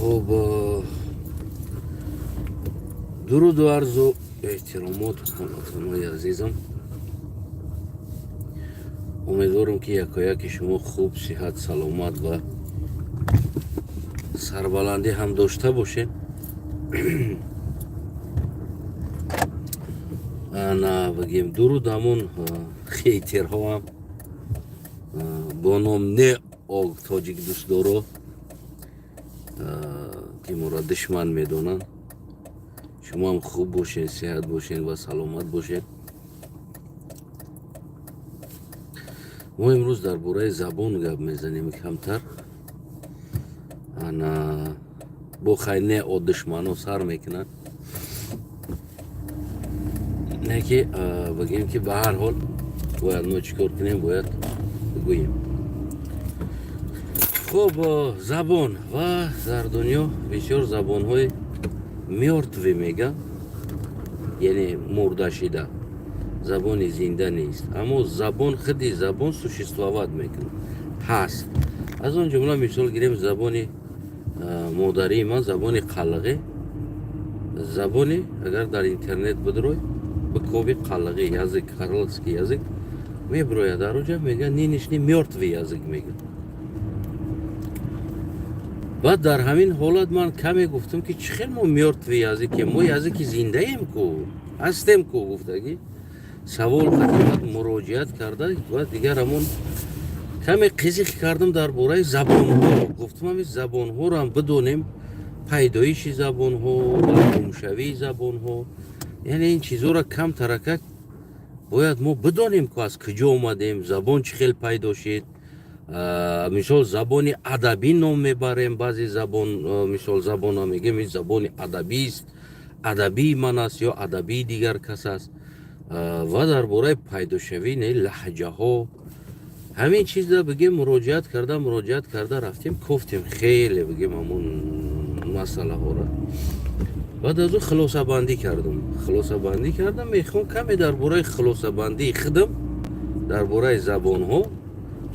Хуб, дуруду арзу эҳтиромот, ҳамватанои азизам. Умедворам, ки якояки шумо хуб, сиҳат, саломат ва сарбаландӣ ҳам дошта бошед. Ана, бигем, дуруд ҳамон хейтерҳоам бо ном не тоҷик дӯстдоро, ки моро душман медонанд. Шумоам хуб бошед, сиҳат бошед ва саломат бошед. Мо имрӯз дар бораи забон гап мезанем камтар. Ана, бо хай не о душмано сар мекунанд, не ки бигем, ки ба ҳар ҳол бояд мо чӣ кор кунем, бояд бигӯем. Хуб, забон ва дар дунё бисёр забонҳои мёртвый мегӯянд, яъне мурдашида, забони зинда нест, аммо забон, худи забон существовать мекунад, ҳаст. Аз он ҷумла, мисол гирем, забони модарии ман, забони қалғӣ. Забони, агар дар интернет бидрой, бикоби қалғӣ язык, картлийский язык мебирояд. Дар оҷа мегӯянд, нынешний мёртвый язык мегӯянд. Баъд дар ҳамин ҳолат ман каме гуфтам, ки чӣ хел мо мёртвый язык ем, мо язык и зиндаем ку, ҳастем ку, гуфтагӣ савол қадимат муроҷиат карда. Ва дигар ҳамон каме қизиқ кардам дар бораи забонҳо. Гуфтам, ҳамин забонҳоро ҳам бидонем, пайдоиши забонҳо ва гумшавии забонҳо, яъне ин чизҳоро кам таракак бояд мо бидонем, ку аз куҷо омадем, забон чӣ хел пайдо шид. Мисол, забони адабӣ ном мебарем, баъзе забон, мисол, забона мегӯем, ин забони адабист, адабии ман аст ё адабии дигар кас аст. Ва дар бораи пайдошавии не лаҳҷаҳо, ҳамин чиза, бигем, муроҷиат карда рафтем, кофтем хеле, бигем, ҳамон масъалаҳоро. Баъд аз ӯ хулосабандӣ кардам. Хулосабандӣ кардам, мехоҳам каме дар бораи хулосабандии худам дар бораи забонҳо,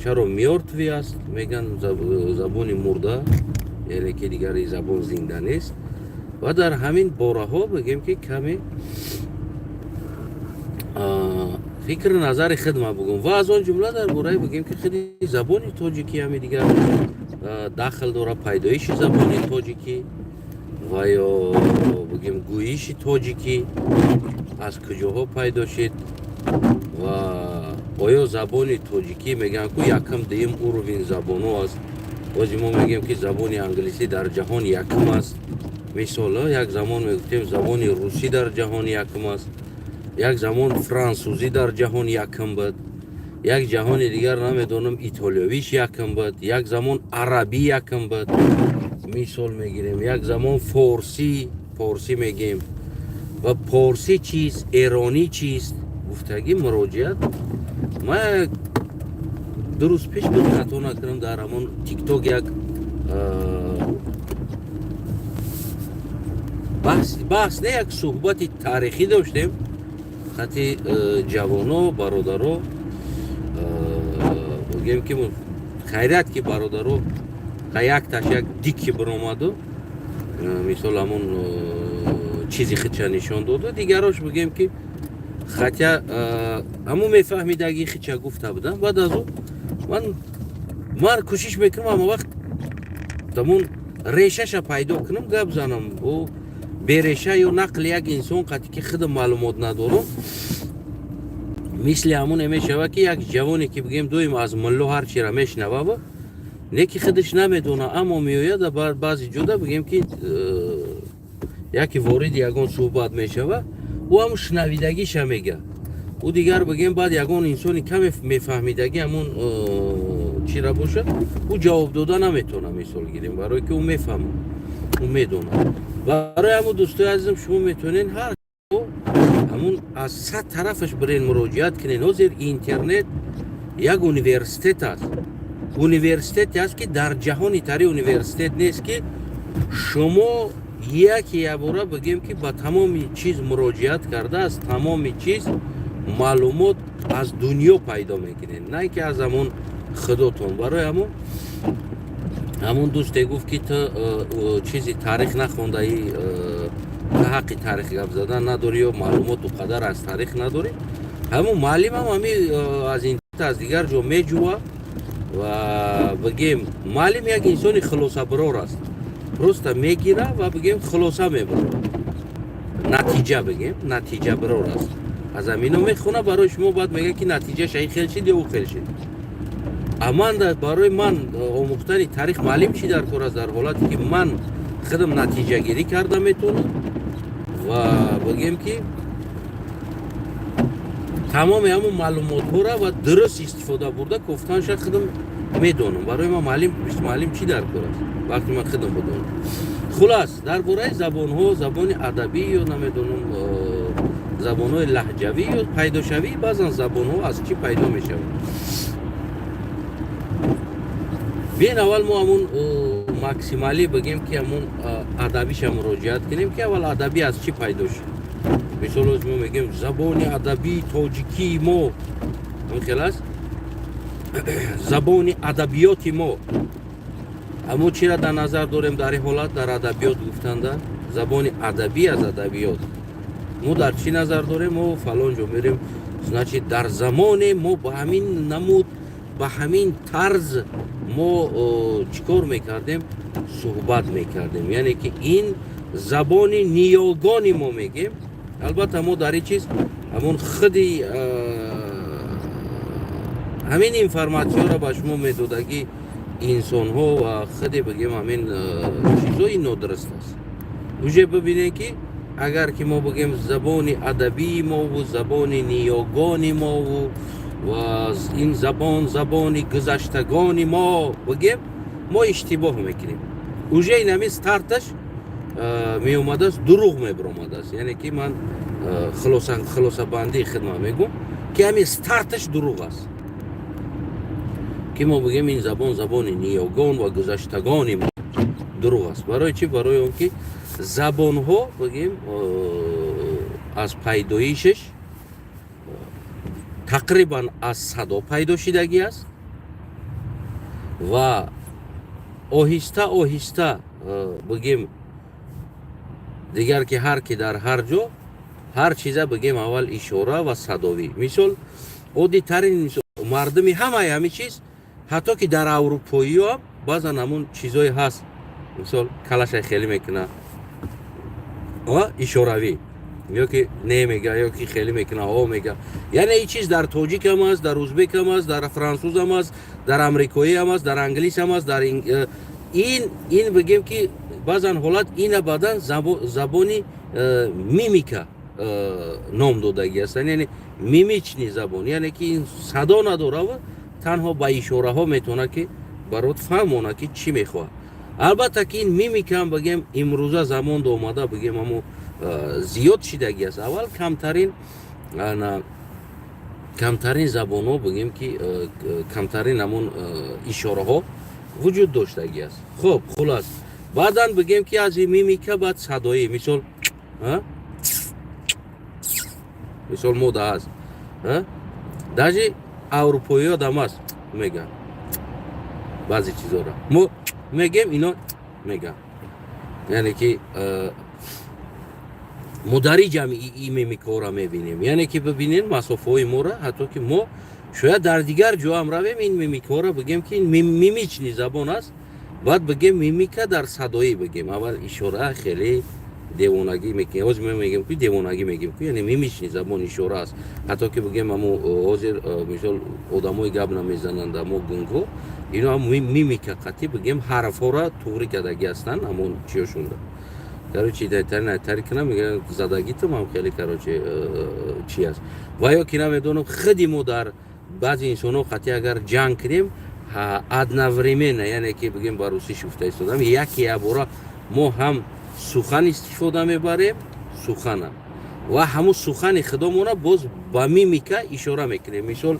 чаро мёртвый аст меган, забони мурда, яъне ки дигари забон зинда нест, ва дар ҳамин бораҳо, бигем, ки каме фикри назари худма бугум ва аз он ҷумла дар бораи, бигем, ки худи забони тоҷикӣ ҳами дигар дахл дорад, пайдоиши забони тоҷикӣ ва ё, бигем, гӯиши тоҷикӣ аз куҷоҳо пайдо шид ва оё забони тоҷикӣ, мегӯянд ку, якум, дуюм уровень забонҳо аст. Бози мо мегӯем, ки забони англисӣ дар ҷаҳон якум аст. Мисол, як замон мегуфтем, забони русӣ дар ҷаҳон якум аст, як замон франсузӣ дар ҷаҳон якум буд, як ҷаҳони дигар, намедонам, итолиёвиш якум буд, як замон арабӣ якум буд, мисол мегирем, як замон форсӣ, форсӣ мегем. Ва порсӣ чист, эронӣ чист, гуфтагӣ муроҷиат ма 2 рӯз пеш буд, хато накунам, дар ҳамон Тикток як баҳс не, як суҳбати таърихӣ доштем хати ҷавоно, бародаро. Бигем, ки хайрият, ки бародаро якташ як дикки биромаду, мисол, ҳамон чизи хича нишон доду, дигарош, бигем, ки хотя ҳамун мефаҳмидаги хича гуфта будам. Баъд аз ӯ ман кӯшиш мекунам ҳама вақт ҳамун решаша пайдо кунам, гап занам. Ӯ береша ё нақли як инсон қати ки худам маълумот надорам, мисли ҳамоне мешавад, ки як ҷавоне ки, бигем, доим аз мулло ҳар чиро мешунавава, не ки худаш намедона, аммо меояд баъзе ҷода, бигем, ки яке вориди ягон суҳбат мешава, ӯ ҳамун шунавидагиша мега. Ӯ дигар, бигем, баъд ягон инсони каме мефаҳмидагӣ ҳамун чира бошад, ӯ ҷавоб дода наметавона, мисол гирем, барое ки ӯ мефаҳмад, ӯ медонад. Барои ҳамун, дӯстои азизам, шумо метавонед ҳар ҳамун аз сад тарафаш бирен, муроҷиат кунед. Ҳозир интернет як университет аст, университете аст, ки дар ҷаҳони тари университет нест, ки шумо яке ябора, бигем, ки ба тамоми чиз муроҷиат карда, аз тамоми чиз маълумот аз дунё пайдо мекунед, на ки аз ҳамон худотон. Барои ҳамон Ҳамун дӯсте гуфт, ки ту чизи таърих нахондаӣ, ту ҳаққи таърих гап задан надорӣ ё маълумоту қадар аз таърих надорӣ. Ҳамун муаллимам ҳами аз интернет, аз дигар ҷо меҷӯва ва, бигем, муаллим як инсони хулосабарор аст, просто мегира ва, бигем, хулоса мебарорад, натиҷа, бигем, натиҷабарор аст. Аз ҳамино мехона барои шумо, баъд мегӯяд, ки натиҷаша ин хел шид ё ӯ хел шид. А ман барои ман омӯхтани таърих муаллим чӣ дар кор аст, дар ҳолате ки ман худам натиҷагирӣ карда метавонам ва, бигем, ки тамоми ҳамун маълумотҳоро ва дуруст истифода бурда кофтанша худам медонам. Барои ман муаллим чӣ дар кор аст, вақте ман худам бидонам? Хулас, дар бораи забонҳо, забони адабӣ ё намедонам, забонҳои лаҳҷавӣ ё пайдошавии баъзан забонҳо аз чӣ пайдо мешавад. Биен, аввал мо ҳамун максималӣ, бигем, ки ҳамун адабиша муроҷиат кунем, ки аввал адабӣ аз чӣ пайдо шуд. Мисол, оз мо мегӯем забони адабии тоҷикии мо ҳамин хел аст, забони адабиёти мо. Аммо чиро дар назар дорем дар ин ҳолат, дар адабиёт гуфтанда, забони адабӣ аз адабиёт мо дар чӣ назар дорем? Мо фалон ҷо мерем, значит, дар замоне мо ба ҳамин намуд, ба ҳамин тарз мо чӣ кор мекардем, суҳбат мекардем, яъне ки ин забони ниёгони мо мегем. Албатта, мо дар ин чиз ҳамон худи ҳамин информатсияро ба шумо медодагӣ инсонҳо ва худи, бигем, ҳамин чизҳои нодуруст аст. Уже бибинем, ки агар ки мо бигем забони адабии мову забони ниёгони мову ва ин забон забони гузаштагони мо бигем, мо иштибоҳ мекунем. Уже ин ҳамин старташ меомадааст, дурӯғ мебиромадааст. Яъне ки ман хулосабандии хидмат мегӯм, ки ҳамин старташ дурӯғ аст, ки мо бигем ин забон забони ниёгон ва гузаштагони мо, дурӯғ аст. Барои чӣ? Барои он ки забонҳо, бигем, аз пайдоишаш тақрибан аз садо пайдо шидагӣ аст ва оҳиста оҳиста, бигем, дигар ки ҳар ки дар ҳар ҷо ҳар чиза, бигем, аввал ишора ва садовӣ. Мисол, оддитарин мисол, мардуми ҳамаи ҳамин чиз, ҳатто ки дар аврупоиё баъзан ҳамун чизое ҳаст, мисол, калаша хеле мекуна ва ишоравӣ, ё ки не мега, ё ки хеле мекуна, о мега. Яъне ин чиз дар тоҷикам аст, дар узбекам аст, дар франсузам аст, дар амрикоиам аст, дар англисам аст, дар ин, бигем, ки баъзан ҳолат ина баъдан забони мимика ном додагӣ ҳастанд, яъне мимичный забон, яъне ки ин садо надорава, танҳо ба ишораҳо метавонад, ки барот фаҳмонад, ки чӣ мехоҳад. Албатта, ки ин мимикаам, бигем, имрӯза замон омада, бигем, амо зиёд шидагӣ аст. Аввал камтарин забонҳо, бигем, ки камтарин ҳамон ишораҳо вуҷуд доштагӣ аст. Хуб, хулас, баъдан, бигем, ки аз мимика баъд садоӣ. Мисол, мисол, мода ҳаст, даже аврупоиё дам аст, мегӯянд баъзе чизоро мо мегем, ино мегӯянд, яъне ки мо дар иҷам и мимикаҳоро мебинем. Яъне ки бибинем масофаҳои моро, ҳатто ки мо шояд дар дигар ҷоам равем, ин мимикаҳоро, бигем, ки ин мимичный забон аст. Баъд, бигем, мимика дар садоӣ, бигем, аввал ишора, хеле девонагӣ мекунем. Ҳозир мо мегем, ки девонагӣ мегем ку, яъне мимичный забон ишора аст. Ҳатто ки, бигем, амо ҳозир, мисол, одамои гап намезананд, амо гунгҳо, ино ҳам мимика қатӣ, бигем, ҳарфҳоро туғрӣ кардагӣ ҳастанд, ҳамон чиёшонда. Короче, тари кунам, мегӯянд, задагитам ҳам хеле, короче, чи аст. Ва ё ки намедонам, худи мо дар баъзе инсонҳо қатӣ агар ҷанг кунем одновременно, яъне ки, бигем, ба русӣ шуфта истодам, яке якбора мо ҳам сухан истифода мебарем, сухана, ва ҳамун сухани худомона боз ба мимика ишора мекунем. Мисол,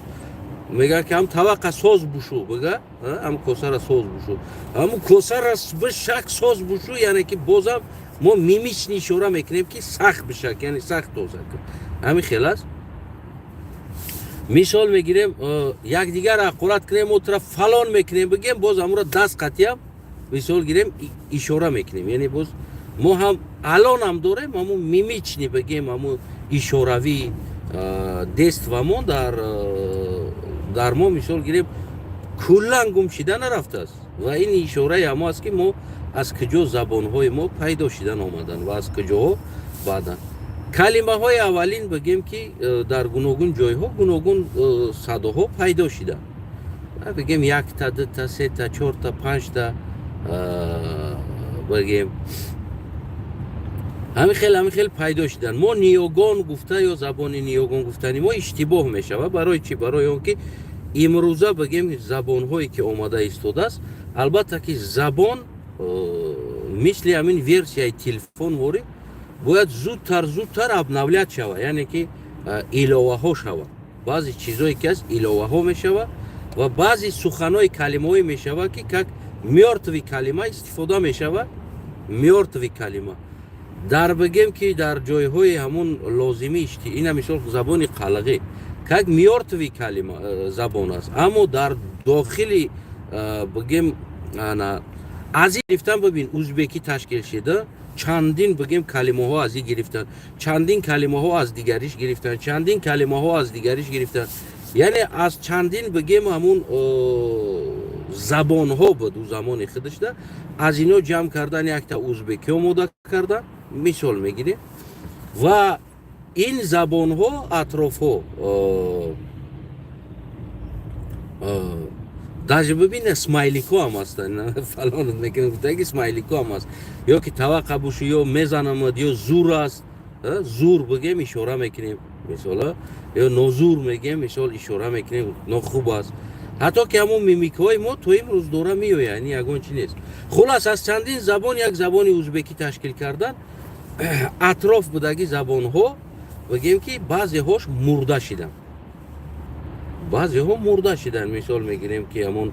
мегӯяд, ки ҳам таваққа соз бушу, бига, ҳам косара соз бушу, ҳамун косара бишак, соз бушу, яъне ки бозам мо мимичный ишора мекунем, ки сахт бишак, яъне сахт тоза кун. Ҳамин хел аст. Мисол мегирем, якдигар ҳақорат кунем, мо тура фалон мекунем, бигем, боз ҳамуро даст қатиям. Мисол гирем, ишора мекунем, яъне боз мо ҳам алонам дорем ҳамун мимичный, бигем, ҳамун ишоравӣ действамон дар мо, мисол гирем, куллан гум шида нарафтааст. Ва ин ишораи ҳамо аст, ки мо аз куҷо забонҳои мо пайдо шидан омаданд ва аз куҷоҳо баъдан калимаҳои аввалин, бигем, ки дар гуногун ҷойҳо гуногун садоҳо пайдо шиданд. Бигем, якта, дута, сета, чорта, панҷта, бигем, ҳамин хел пайдо шиданд. Мо ниёгон гуфта ё забони ниёгон гуфтани мо иштибоҳ мешавад. Барои чӣ? Барои он ки имрӯза, бигем, забонҳое ки омада истодааст, албатта ки забон мисли ҳамин версияи телефон ворид бояд зудтар зудтар обновлять шавад, яъне ки иловаҳо шавад. Баъзе чизое ки аст, иловаҳо мешавад ва баъзе суханҳои калимаҳое мешавад, ки как мёртвый калима истифода мешавад. Мёртвый калима дар, бигем, ки дар ҷойҳои ҳамун лозимӣ, ина мисол забони қалғӣ как мёртвый калима забон аст, аммо дар дохили бигем, ана аз ин гирифтан, бибин, узбекӣ ташкил шида, чандин, бигем, калимаҳо аз ин гирифтан, чандин калимаҳо аз дигариш гирифтан, чандин калимаҳо аз дигариш гирифтан, яъне аз чандин, бигем, ҳамун забонҳо буд ӯ замони худашда, аз ино ҷамъ кардан, якта узбекӣ омода кардан, мисол мегирем. Ва ин забонҳо атрофҳо даже бибина, смайлико ҳам ҳастанд, фалон мекунем, гуфтаги смайлико ҳам аст, ё ки таваққа бошӣ, ё мезанамад, ё зур аст, зур, бигем, ишора мекунем, мисол, ё нозур мегем, мисол, ишора мекунем, нохуб аст. Ҳатто ки ҳамон мимикаҳои мо то имрӯз дора меояд, яъне ягон чи нест. Хулас, аз чандин забон як забони узбекӣ ташкил кардан. Атроф будаги забонҳо, бигем, ки баъзеҳош мурда шиданд, баъзеҳо мурда шиданд. Мисол мегирем, ки ҳамон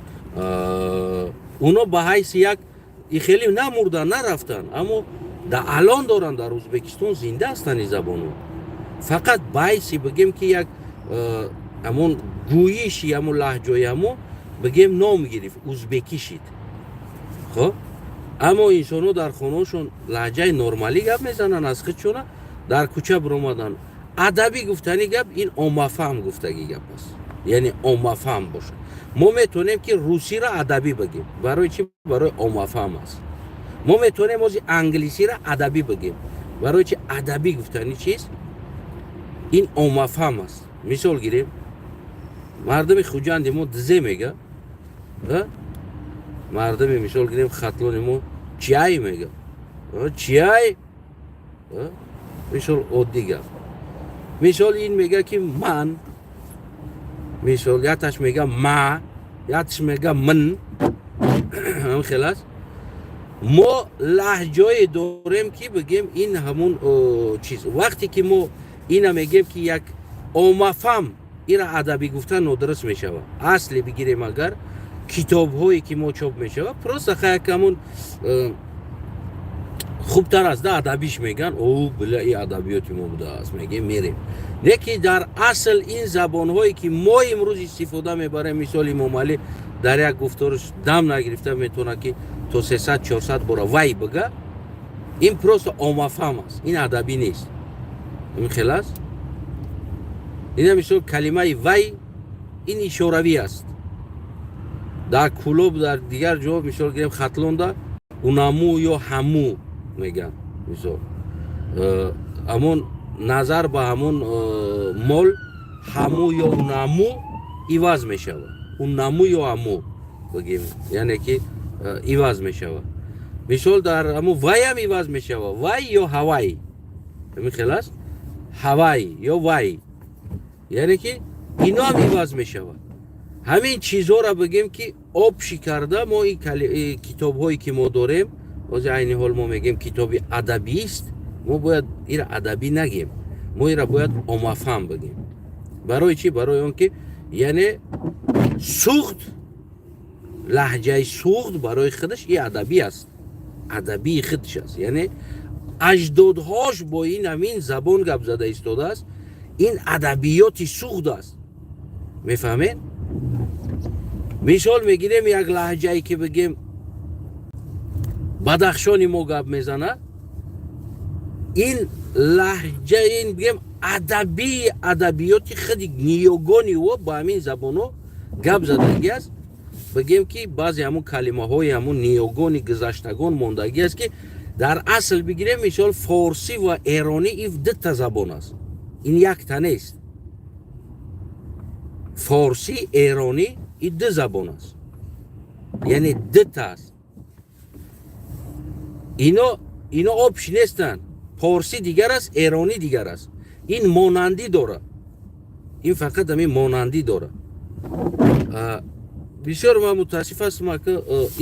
уно ба ҳайси як и хеле намурдан, нарафтанд, аммо да алон доранд, дар Ӯзбекистон зинда ҳастанд ин забонҳо, фақат ба ҳайси, бигем, ки як ҳамон гӯйиши ҳамон лаҳҷои ҳамо, бигем, ном гирифт, узбекӣ шид. Хоб, аммо инсонҳо дар хонаҳошон лаҳҷаи нормалӣ гап мезананд аз худшона. Дар кӯча биромадан, адабӣ гуфтани гап, ин оммафаҳм гуфтагӣ гап аст, яъне оммафаҳм бошад. Мо метавонем, ки русиро адабӣ бигем. Барои чӣ? Барои оммафаҳм аст. Мо метавонем ози англисиро адабӣ бигем. Барои чи? Адабӣ гуфтани чиз ин оммафаҳм аст. Мисол гирем, мардуми Хуҷанди мо дизе мега, мардуми, мисол гирем, Хатлони мо чиай мега, чиай. Мисол, оддӣ гап, мисол, ин мега, ки ман, мисол, яташ мега ма, яташ мега мин, ҳам хел аст. Мо лаҳҷое дорем, ки, бигем, ин ҳамун чиз. Вақте ки мо ина мегем, ки як оммафаҳм, ира адабӣ гуфтан нодуруст мешавад. Асли бигирем, агар китобҳое ки мо чоп мешавад, просто хаяк ҳамун хубтар аст да, адабиш меган, о била, и адабиёти мо будааст, мегем, мерем. Не ки дар асл ин забонҳое ки мо имрӯз истифода мебарем, мисол, Имомалӣ дар як гуфторш дам нагирифта метавонад, ки то 300, 400 бора вай бига. Ин просто оммафаҳм аст, ин адабӣ нест. Ин хел аст. Ина мисол, калимаи вай, ин ишоравӣ аст. Дар Кӯлоб, дар дигар ҷо, мисол гирем, Хатлонда унаму ё ҳаму меган. Мисол, ҳамон назар ба ҳамон мол ҳаму ё унаму иваз мешавад, унаму ё ҳаму, бигем, яъне ки иваз мешавад. Мисол, дар ҳаму вайам иваз мешавад, вай ё ҳавай, ҳамин хел аст, ҳавай ё вай, яъне ки иноам иваз мешавад. Ҳамин чизҳоро, бигем, ки общий карда мо ин китобҳое ки мо дорем ҳозир, айни ҳол мо мегем, китоби адабист, мо бояд ира адабӣ нагем, мо ира бояд оммафаҳм бигем. Барои чӣ? Барои он ки, яъне, суғд, лаҳҷаи суғд барои худаш и адабӣ аст, адабии худаш аст, яъне аҷдодҳош бо ин ҳамин забон гап зада истодааст. Ин адабиёти суғд аст, мефаҳмед? Мисол мегирем, як лаҳҷае ки, бигем, Бадахшони мо гап мезанад, ин лаҳҷа, ин бигем адабии адабиёти худи ниёгони ӯ ба ҳамин забонҳо гап задагӣ аст. Бигем ки баъзе ҳамун калимаҳои ҳамун ниёгони гузаштагон мондагӣ аст, ки дар асл бигирем, мисол, форсӣ ва эронӣ ин дута забон аст, ин якта нест. Форсӣ, эронӣ ин ду забон аст, яъне дута аст. Ино общий нестанд. Форсӣ дигар аст, эронӣ дигар аст. Ин монандӣ дорад, ин фақат ҳамин монандӣ дорад. Бисёр ман мутаассиф ҳастам, ки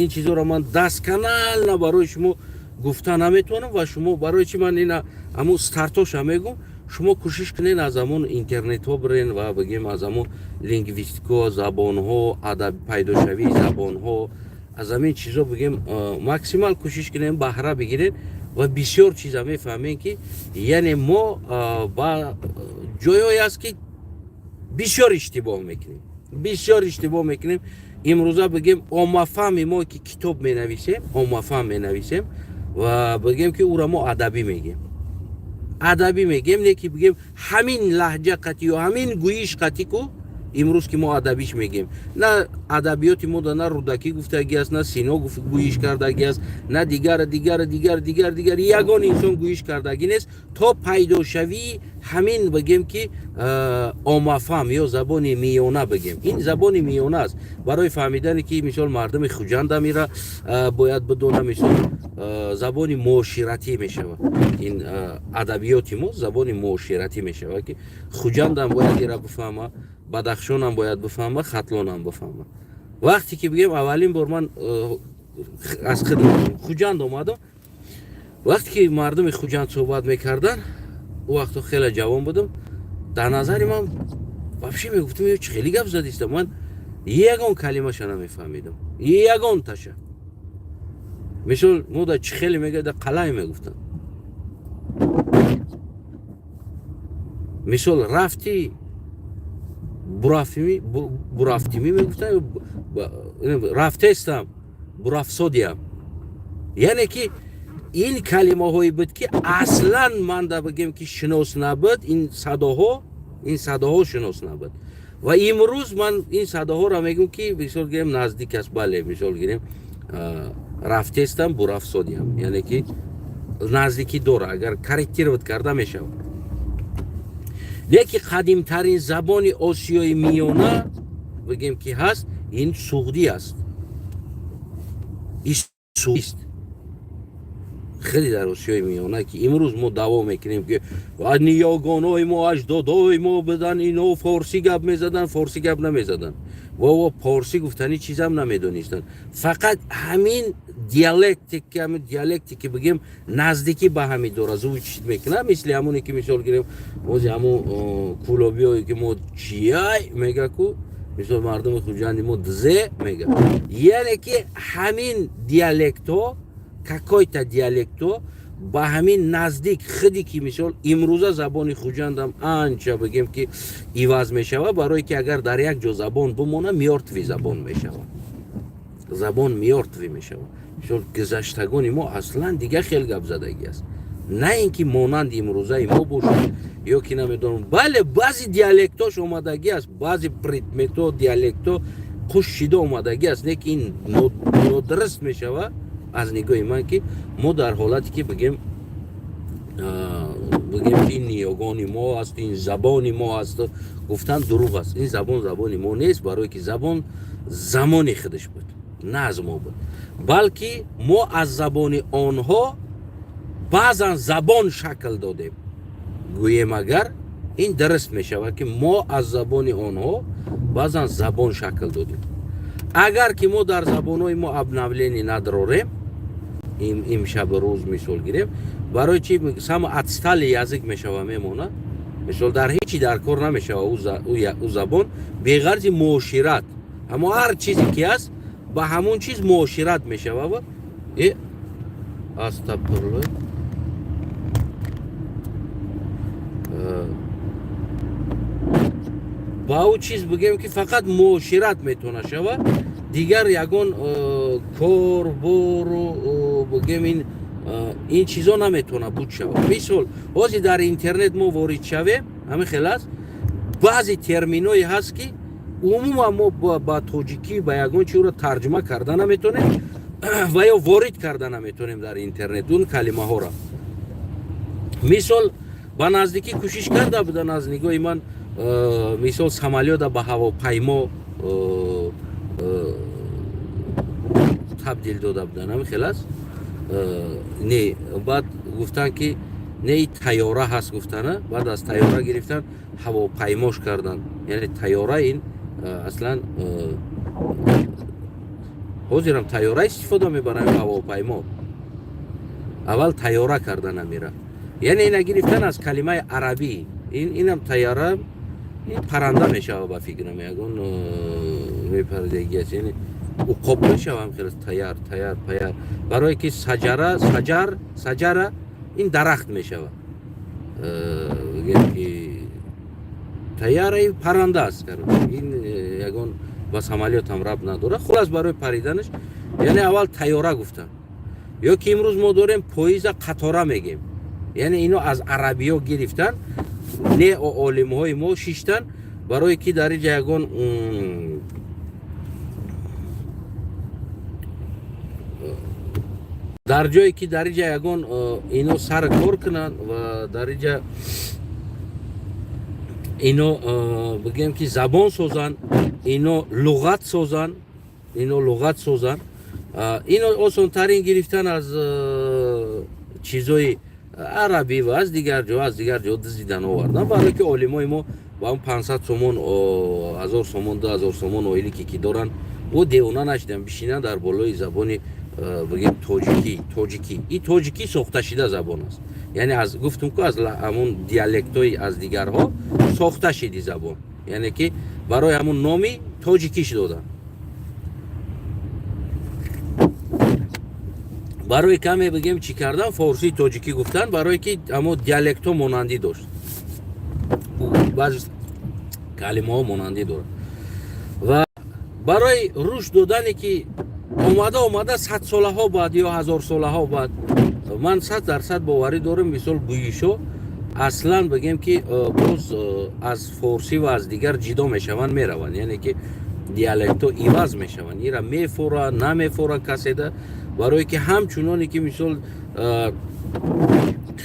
ин чизоро ман досконально барои шумо гуфта наметавонам. Ва шумо барои чи ман ина ҳамун стартоша мегӯм, шумо кӯшиш кунед, аз ҳамон интернетҳо бирен ва бигем, аз ҳамон лингвистико, забонҳо, адаб, пайдошавии забонҳо, аз ҳамин чизо бигем, максимал кӯшиш кунем, баҳра бигиред ва бисёр чиза мефаҳмем, ки яъне мо ба ҷойҳое аст, ки бисёр иштибоҳ мекунем, бисёр иштибоҳ мекунем. Имрӯза бигем, оммафаҳми мо, ки китоб менависем, оммафаҳм менависем ва бигем, ки ӯра мо адабӣ мегем, адабӣ мегем, не ки бигем ҳамин лаҳҷа қатӣ ё ҳамин гӯиш қатӣ ку. Имрӯз ки мо адабиш мегем, на адабиёти мо да на Рӯдакӣ гуфтагӣ аст, на Сино гӯиш кардагӣ аст, на дигар, дигар, дигар, дигар, дигар ягон инсон гӯиш кардагӣ нест то пайдошавии ҳамин, бигем, ки оммафаҳм ё забони миёна. Бигем, ин забони миёна аст барои фаҳмидане, ки мисол мардуми Хуҷанда мира бояд бидона. Мисол, забони муоширатӣ мешавад ин адабиёти мо, забони муоширатӣ мешавад, ки Хуҷандам бояд ира бифаҳма, Бадахшонам бояд бифаҳма, Хатлонам бифаҳма. Вақте ки бигем, аввалин бор ман аз Хуҷанд омадам, вақте ки мардуми Хуҷанд суҳбат мекарданд, ӯ вақто хеле ҷавон будам, дар назари ман вообще мегуфтам, ё чӣ хеле гап задиста, ман ягон калимаша намефаҳмидам, ягонташа. Мисол, мо да чӣ хеле мега, да қалай мегуфтам. Мисол, рафти, бурафтими, бурафтими мегуфтам, рафтестам, бурафсодиям. Яъне ки ин калимаҳое буд, ки аслан ман да бигем, ки шинос набуд ин садоҳо, ин садоҳо шинос набуд. Ва имрӯз ман ин садоҳоро мегӯм, ки мисол гирем, наздик аст, бале. Мисол гирем, рафтестам, бурафсодиям, яъне ки наздикӣ дора, агар корректировать карда мешавад. Леки қадимтарин забони Осиёи Миёна, бигем, ки ҳаст, ин суғдӣ аст, ист хеле дар Осиёи Миёна, ки имрӯз мо даъво мекунем, ки ниёгонои мо, аҷдодои мо будан, ино форсӣ гап мезадан. Форсӣ гап намезадан вово, порсӣ гуфтани чизам намедонистанд. Фақат ҳамин диалектик, ҳамин диалектики, бигем, наздикӣ ба ҳамин дора, звучит мекунад мисли ҳамоне, ки мисол гирем, ози ҳамун кулобиое, ки мо чияй мега ку, мисол, мардуми Хуҷанди мо дзе мега. Яъне ки ҳамин диалектҳо, какой-то диалектҳо ба ҳамин наздик худи, ки мисол имрӯза забони Хуҷандам анча, бигем, ки иваз мешавад, барое ки агар дар як ҷо забон бимона, мёртвый забон мешавад, забон мёртвый мешавад. Мисол, гузаштагони мо аслан дигар хел гап задагӣ аст, на ин ки монанди имрӯзаи мо бошад ё ки намедонам. Бале, баъзе диалектош омадагӣ аст, баъзе предметҳо, диалектҳо қуш шида омадагӣ аст, не ки ин нодуруст мешавад аз нигоҳи ман, ки мо дар ҳолате ки бигем, ки ин ниёгони мо аст, ин забони мо аст, гуфтан дурӯғ аст. Ин забон забони мо нест, барое ки забон замони худаш буд, на аз мо буд, балки мо аз забони онҳо баъзан забон шакл додем. Гӯем агар, ин дуруст мешавад, ки мо аз забони онҳо баъзан забон шакл додем. Агар ки мо дар забонҳои мо обновление надрорем, имшабу рӯз, мисол гирем, барои чи самый отсталый язык мешава, мемонад. Мисол, дар ҳечи дар кор намешава ӯ забон, беғарзи муошират. Аммо ҳар чизе ки ҳаст, ба ҳамон чиз муошират мешава. Э, астағфирулло, ба ӯ чиз бигем, ки фақат муошират метавона шава. Дигар ягон кор бору, бигем, ин чизо наметавонад буд шавад. Мисол, ҳозир дар интернет мо ворид шавем, ҳамин хел аст, баъзе терминое ҳаст, ки умуман мо ба тоҷикӣ, ба ягон чи ӯро тарҷума карда наметонем ва ё ворид карда наметонем дар интернет он калимаҳоро. Мисол, ба наздикӣ кӯшиш карда будан, аз нигоҳи ман, мисол, самолёта ба ҳавопаймо табдил дода будан, ҳамин хел аст. Не, баъд гуфтанд, ки не, тайёра ҳаст гуфтана, баъд аз тайёра гирифтан, ҳавопаймош кардан. Яъне тайёра ин аслан ҳозирам тайёра истифода мебаранд, ҳавопаймо. Аввал тайёра карда намера, яъне ина гирифтан аз калимаи арабӣ. Инам тайёра, ин парранда мешава, ба фикрам, ягон мепарадагӣ аст, яъне уқоб мешавам хеле таяр, таяр, паяр, барое ки саҷара, саҷар, саҷара ин дарахт мешава. Бигем, ки таяра ин парранда аст. Короче, ин ягон ба самолётам рабт надорад. Хулас, барои париданаш, яъне аввал тайёра гуфтам. Ё ки имрӯз мо дорем поиза қатора мегем, яъне ино аз арабиё гирифтан, не олимҳои мо шиштан, барое ки дар инҷа ягон дар ҷое ки дар инҷа ягон ино сар кор кунанд ва дар инҷа ино, бигем, ки забон созанд, ино луғат созанд, ино луғат созанд. Ино осонтарин гирифтан аз чизои арабӣ ва аз дигар ҷо дизидан овардан, барое ки олимои мо ба он 500 сомон, 1000 сомон, 2000 сомон оилике ки доранд, о девона нашидан бишинанд дар болои забони, бигем, тоҷикӣ. Тоҷикӣ и тоҷикӣ сохта шида забон аст, яъне аз, гуфтум ку, аз ҳамун диалектҳои аз дигарҳо сохта шиди забон, яъне ки барои ҳамун номи тоҷикиш доданд. Барои каме, бигем, чӣ кардан, форсии тоҷикӣ гуфтан, барое ки ҳамо диалектҳо монандӣ дошт, баъзе калимаҳо монандӣ дорад ва барои рушд додане, ки омада омада садсолаҳо баъд ё ҳазорсолаҳо баъд, ман 100% боварӣ дорам, мисол, гӯйишҳо аслан, бигем, ки боз аз форсӣ ва аз дигар ҷидо мешаванд, мераванд, яъне ки диалектҳо иваз мешаванд. Ира мефора, намефора каседа, барое ки ҳамчуноне ки, мисол,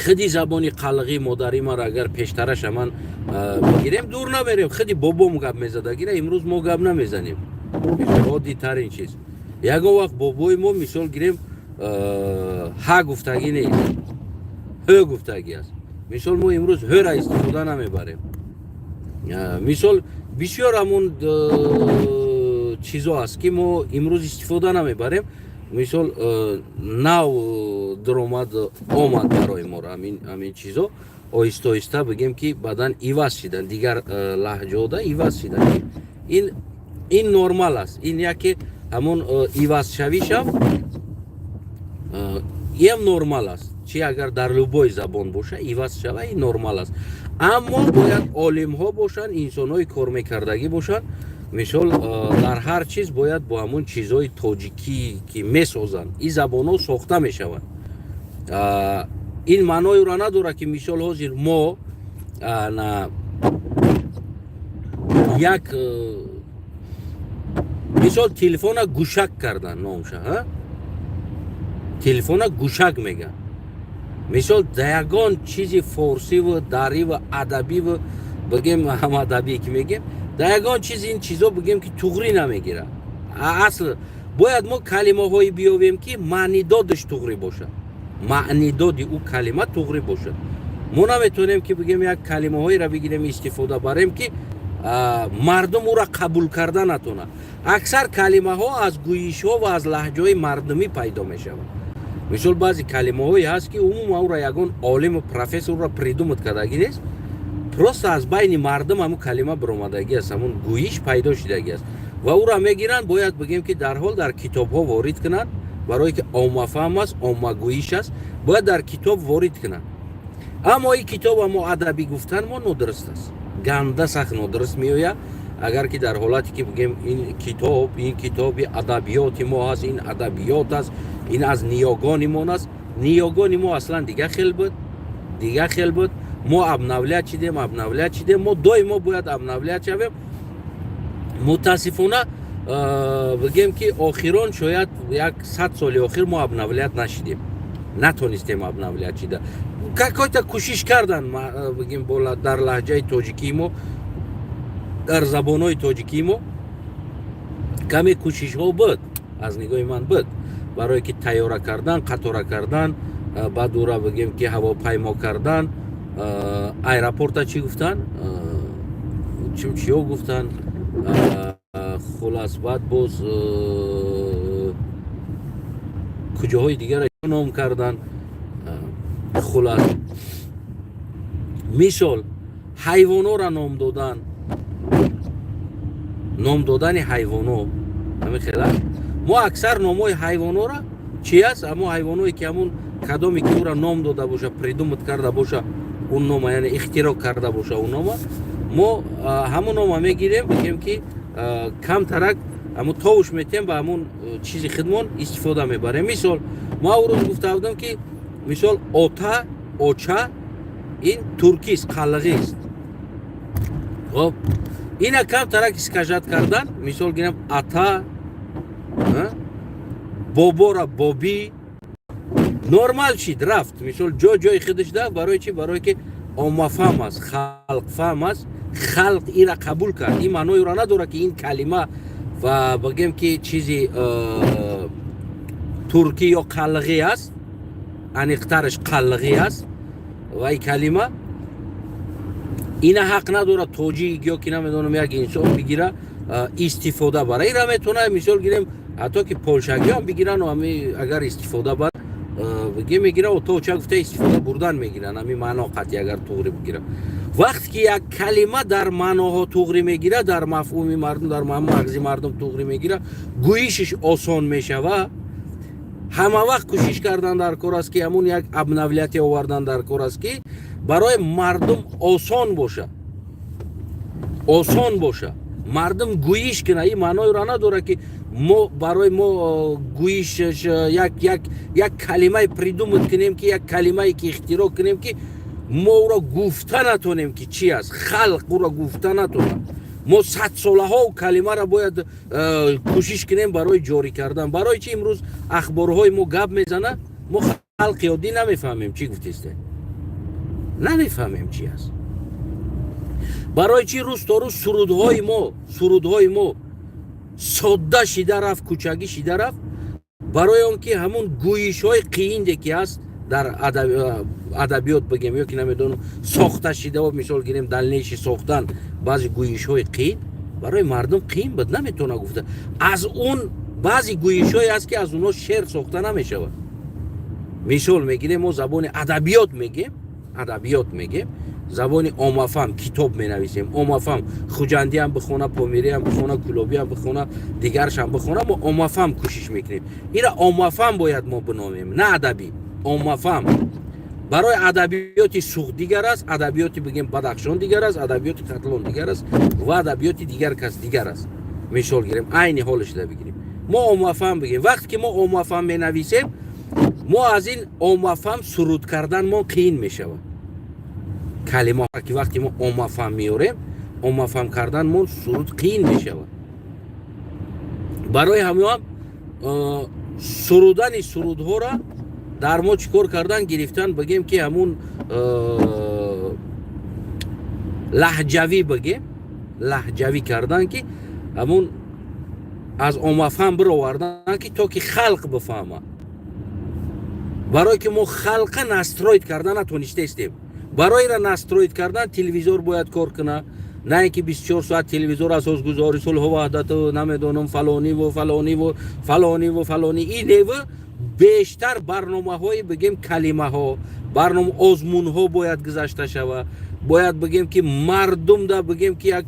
худи забони қалғӣ модари маро агар пештараша ман бигирем, дур намерем, худи бобом гап мезадагира имрӯз мо гап намезанем. Оддитарин чиз, ягон вақт бобои мо, мисол гирем, ҳа гуфтагӣ нест, ҳ гуфтагӣ аст. Мисол, мо имрӯз ҳра истифода намебарем. Мисол, бисёр ҳамун чизо аст, ки мо имрӯз истифода намебарем. Мисол, нав даромад омад барои моро ҳамин чизо оҳиста оҳиста, бигем, ки баъдан иваз шидан, дигар лаҳҷода иваз шидан. Ин нормал аст, ин яке ҳамон ивазшавишам иам нормал аст. Чи агар дар любой забон боша, иваз шава, ин нормал аст. Аммо бояд олимҳо бошанд, инсонҳои кормекардагӣ бошанд. Мисол, дар ҳар чиз бояд бо ҳамон чизҳои тоҷикӣ, ки месозанд, ин забонҳо сохта мешаванд. Ин маъноеро надорад, ки, мисол, ҳозир мо як мисол, телефона гӯшак кардан, номша телефона гӯшак мегӯянд. Мисол, да ягон чизи форсиву дариву адабиву, бигем, ҳам адабӣ ки мегем, да ягон чиз ин чизо, бигем, ки туғрӣ намегирад. Асл бояд мо калимаҳое биёбем, ки маънидодаш туғрӣ бошад, маънидоди ӯ калима туғрӣ бошад. Мо наметавонем, ки, бигем, як калимаҳоеро бигирем, истифода барем, ки мардум ӯра қабул карда натонад. Аксар калимаҳо аз гӯйишҳо ва аз лаҳҷаҳои мардумӣ пайдо мешаванд. Мисол, баъзе калимаҳое ҳаст, ки умуман ӯра ягон олиму профессор ӯра придумать кардагӣ нест, просто аз байни мардум ҳамун калима биромадагӣ аст, ҳамун гӯйиш пайдо шудагӣ аст ва ӯра мегиранд, бояд, бигем, ки дарҳол дар китобҳо ворид кунанд, барое ки оммафаҳм аст, оммагӯиш аст, бояд дар китоб ворид кунанд. Аммо ин китоба мо адабӣ гуфтан мо нодуруст аст, ганда сахт нодуруст меояд. Агар ки дар ҳолате ки бигем, ин китоб, ин китоби адабиёти мо ҳаст, ин адабиёт аст, ин аз ниёгони мо аст. Ниёгони мо аслан дигар хел буд, дигар хел буд. Мо обновлять шидем, обновлять шидем. Мо доимо бояд обновлять шавем. Мутаассифона, бигем, ки охирон, шояд як 100 соли охир мо обновлять нашидем, натонистем обновлять шида. Какой-то кӯшиш кардан, бигем, дар лаҳҷаи тоҷикии мо, дар забонҳои тоҷикии мо каме кӯшишҳо буд, аз нигоҳи ман буд, барое ки тайёра кардан, қатора кардан, баъд ура, бигем, ки ҳавопаймо кардан, аэропорта чӣ гуфтан, чиё гуфтан. Хулас, баъд боз куҷоҳои дигара ном кардан. Хулас, мисол, ҳайвонҳоро ном додан, ном додани ҳайвоно ҳамин хела. Мо аксар номҳои ҳайвонҳоро чи аст, ҳамо ҳайвоное ки ҳамун кадоме ки ӯра ном дода боша, придумать карда боша он нома, яъне ихтироъ карда боша он нома, мо ҳамун нома мегирем, бигем, ки камтарак ҳамун товуш метем, ба ҳамун чизи хидмон истифода мебарем. Мисол, мо рӯз гуфта будам, ки мисол, ота, оча ин туркист, қалғист. Хоб, ина камтарак искажать кардан, мисол гирем, ата, бобора бобӣ, нормал шид, рафт. Мисол, ҷо ҷои худаш да. Барои чи? Барое ки оммафаҳм аст, халқфаҳм аст, халқ ира қабул кард. Ин маънои ӯро надорад, ки ин калима ва, бигем, ки чизи туркӣ ё қалғӣ аст, аниқтараш қалғӣ аст. Ва ин калима ина ҳақ надорад тоҷик ё ки намедонам, як инсон бигира, истифода бара. Ира метавона, мисол гирем, ҳатто ки полшагиам бигирану ами агар истифода бар, бигем, мегира, оточа гуфта истифода бурдан мегиранд. Ами маъно қатъи агар туғри бигира, вақте ки як калима дар маъноҳо туғрӣ мегира, дар мафҳуми мардум, дар мағзи мардум туғрӣ мегира, гӯишиш осон мешава. Ҳама вақт кӯшиш кардан дар кор аст, ки ҳамун як обновлять е овардан дар кор аст, ки барои мардум осон боша, осон боша, мардум гӯиш кина. Ин маъноеро надорад, ки мо барои мо гӯишаш як калимае придумать кунем, ки як калимае ки ихтироъ кунем, ки мо ӯро гуфта натонем, ки чи аст, халқ ӯро гуфта натонад. Мо садсолаҳо калимаро бояд кӯшиш кунем барои ҷорӣ кардан. Барои чи имрӯз ахборҳои мо гап мезана, мо халқи оддӣ намефаҳмем, чӣ гуфтесте, намефаҳмем, чи аст? Барои чи рӯз то рӯз сурудҳои мо содда шида рафт, кӯчагӣ шида рафт? Барои он ки ҳамун гӯишҳои қиинде ки ҳаст дар адабиёт, бигем, ё ки намедонам, сохта шида, мисол гирем, дальнейший сохтан баъзе гӯишҳои қиин барои мардум қиин буд, наметавона гуфта. Аз он баъзе гӯишҳое аст, ки аз онҳо шеър сохта намешавад. Мисол мегирем, мо забони адабиёт мегем, адабиёт мегем, забони оммафаҳм китоб менависем, оммафаҳм хуҷандиам бихона, помириам бихона, кулобиам бихона, дигаршам бихона, мо оммафаҳм кӯшиш мекунем. Ира оммафаҳм бояд мо биномем, на адабӣ, оммафаҳм. Барои адабиёти Суғд дигар аст, адабиёти, бигем, Бадахшон дигар аст, адабиёти Хатлон дигар аст ва адабиёти дигар кас дигар аст. Мисол гирем, айни ҳолашда бигирем, мо оммафаҳм бигем. Вақте ки мо оммафаҳм менависем, мо аз ин оммафаҳм суруд кардан мо қиин мешавад. Калима ки вақте мо оммафаҳм меорем, оммафаҳм кардан мо суруд қиин мешавад. Барои ҳамиам сурудани сурудҳоро дар мо чӣ кор кардан гирифтан, бигем, ки ҳамун лаҳҷавӣ, бигем, лаҳҷавӣ кардан, ки ҳамун аз оммафаҳм бировардан, ки то ки халқ бифаҳма. Барое ки мо халқа настроить кардан натонистаистем. Барои ра настроить кардан телевизор бояд кор куна, на ин ки 24 соат телевизор асосгузори сулҳу ваҳдату, намедонам, фалониву фалониву фалониву фалони иневу. Бештар барномаҳои, бигем, калимаҳо, барнома, озмунҳо бояд гузашта шава. Бояд, бигем, ки мардумда, бигем, ки як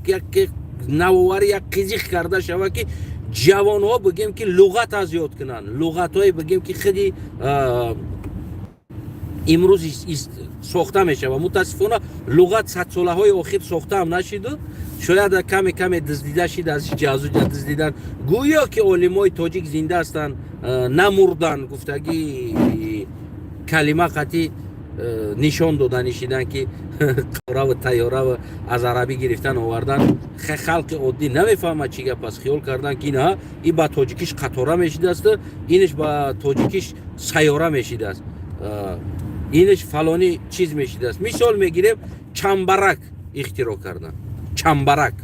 навоварӣ, як қизиқ карда шава, ки ҷавонҳо, бигем, ки луғат аз ёд кунанд, луғатҳое, бигем, ки худи Имрӯз сохта мешавад. Мутаассифона, луғат садсолаҳои охир сохтаам нашиду, шояд каме каме дуздида шид, аз ҷазуҷа дуздидан. Гӯё ки олимои тоҷик зинда ҳастанд, намурдан гуфтагӣ, калима қатӣ нишон доданӣ шидан, ки қораву тайёраву аз арабӣ гирифтан овардан. Халқи оддӣ намефаҳмад, чӣ гап аст. Хиёл кардан, ки ина и ба тоҷикиш қатора мешидааст, иниш ба тоҷикиш сайёра мешидааст, иниш фалонӣ чиз мешидааст. Мисол мегирем, чамбарак ихтироъ кардан. Чамбарак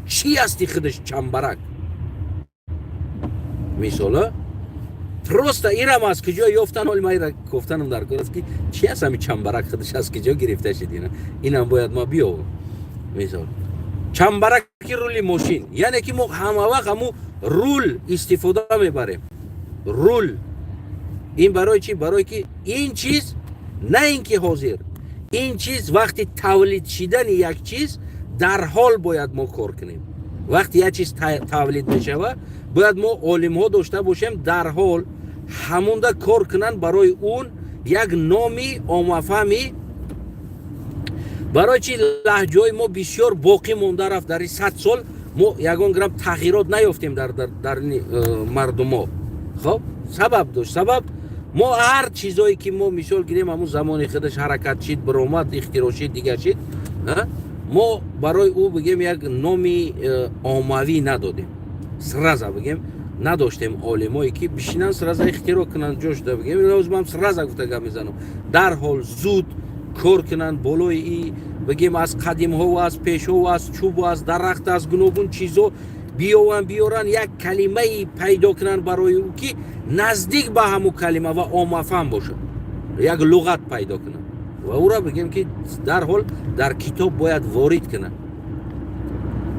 чӣ асти худаш? Чамбарак мисола просто ирам аз куҷо ёфтан? Ҳоли ма ира гуфтанам дар кор аст, ки чи аст ҳами чамбарак, худаш аз куҷо гирифта шид? Ина инам бояд ма биёвам. Мисол, чамбараки рули мошин, яъне ки мо ҳама вақт ҳаму рул истифода мебарем. Рул ин барои чӣ? Барое ки ин чиз, на ин ки ҳозир ин чиз, вақти тавлид шидани як чиз дар ҳол бояд мо кор кунем. Вақти як чиз тавлид мешавад, бояд мо олимҳо дошта бошем, дар ҳол ҳамунда кор кунанд, барои он як номи оммафаҳми. Барои чи лаҳҷаҳои мо бисёр боқӣ монда рафт? Дар 100 сол мо ягон грамм тағйирот наёфтем дар мардумо. Хоб, сабаб дошт. Сабаб, мо ҳар чизое ки мо мисол гирем, ҳамун замони худаш ҳаракат шид, биромад, ихтироъ шид, дигар шид, мо барои ӯ, бигем, як номи оммавӣ надодем. Сразу, бигем, надоштем олимое, ки бишинанд, сразу ихтироъ кунанд. Ҷошда, бигем, ман сразу гуфта гап мезанам, дарҳол зуд кор кунанд болои и, бигем, аз қадимҳову аз пешҳову аз чӯбу аз дарахт, аз гуногун чизо биёванд, биёранд, як калимаи пайдо кунанд барои ӯ, ки наздик ба ҳамун калима ва оммафаҳм бошад, як луғат пайдо кунанд ва ӯра, бигем, ки дарҳол дар китоб бояд ворид кунанд,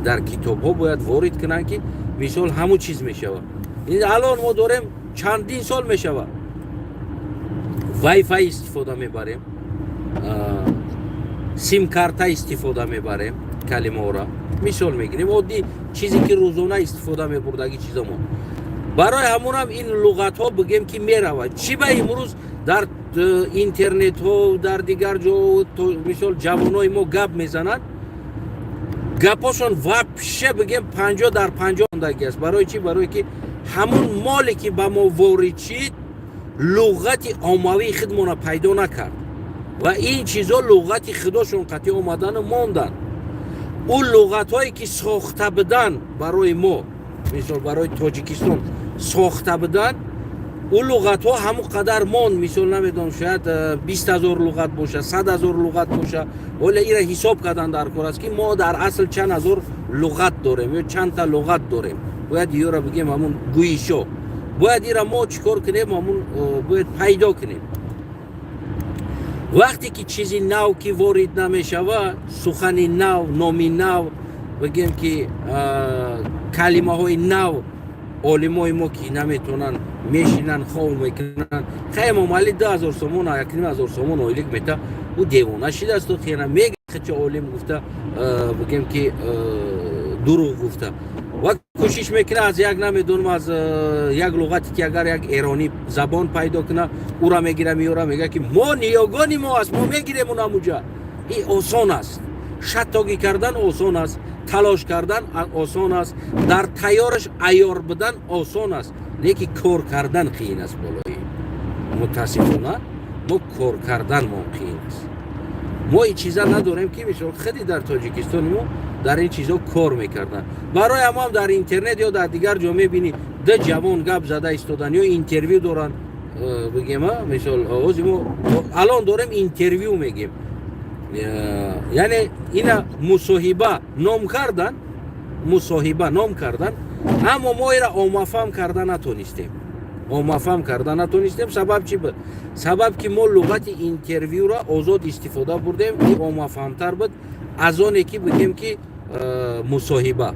дар китобҳо бояд ворид кунанд, ки мисол ҳамун чиз мешавад. Алон мо дорем, чандин сол мешавад, вайфай истифода мебарем, симкарта истифода мебарем. Калимаҳоро мисол мегирем, оддӣ чизе, ки рӯзона истифода мебурдагӣ чизамо. Барои ҳамонам ин луғатҳо, бигем, ки меравад. Чӣ ба имрӯз дар интернетҳо, дар дигар ҷо, мисол, ҷавонои мо гап мезананд, гапошон вообще, бигем, 50 дар 50 ондаги аст. Барои чӣ? Барое ки ҳамун моле, ки ба мо ворид шид, луғати оммавии худмона пайдо накард ва ин чизо луғати худошон қатъи омадану монданд. Ӯ луғатҳое, ки сохта буданд барои мо, мисол, барои Тоҷикистон сохта буданд, ӯ луғатҳо ҳамон қадар монд. Мисол, намедонам, шояд 20 000 луғат боша, 100 000 луғат боша. Ҳоле ира ҳисоб кардан дар кор аст, ки мо дар асл чанд ҳазор луғат дорем ё чандта луғат дорем. Бояд ёра, бигем, ҳамун гӯишо бояд ира мо чӣ кор кунем? Ҳамун бояд пайдо кунем. Вақте ки чизи нав ки ворид намешавад, сухани нав, номи нав, бигем, ки калимаҳои нав, олимои мо ки наметавонанд, мешинанд, хов мекунанд. Хай, Эмомалӣ 2000 сомон, 1500 сомон ойлик мета, ӯ девона шидасту хена мега, ча олим гуфта, бигем, ки дурӯғ гуфта ва кӯшиш мекунад аз як, намедонам, аз як луғате, ки агар як эронӣ забон пайдо кунад, ӯра мегира, меёра, мега, ки мо ниёгони мо аст, мо мегирем унамуҷа. И осон аст, шаттогӣ кардан осон аст, талош кардан осон аст, дар тайёраш айёр будан осон аст, лекин кор кардан қиин аст. Болои, мутаассифона, мо кор кардан мо қиин аст. Мо ин чиза надорем, ки мисол хеле дар Тоҷикистони мо дар ин чизо кор мекарданд. Барои ҳамоам дар интернет ё дар дигар ҷо мебинӣ, ду ҷавон гап зада истодан ё интервю доранд, бигем, мисол, ози мо алон дорем, интервю мегем, яъне ина мусоҳиба ном кардан, мусоҳиба ном кардан, аммо мо ира оммафаҳм карда натонистем, оммафаҳм карда натонистем. Сабаб чӣ буд? Сабаб, ки мо луғати интервюро озод истифода бурдем, ки оммафаҳмтар буд аз оне, ки, бигем, ки мусоҳиба,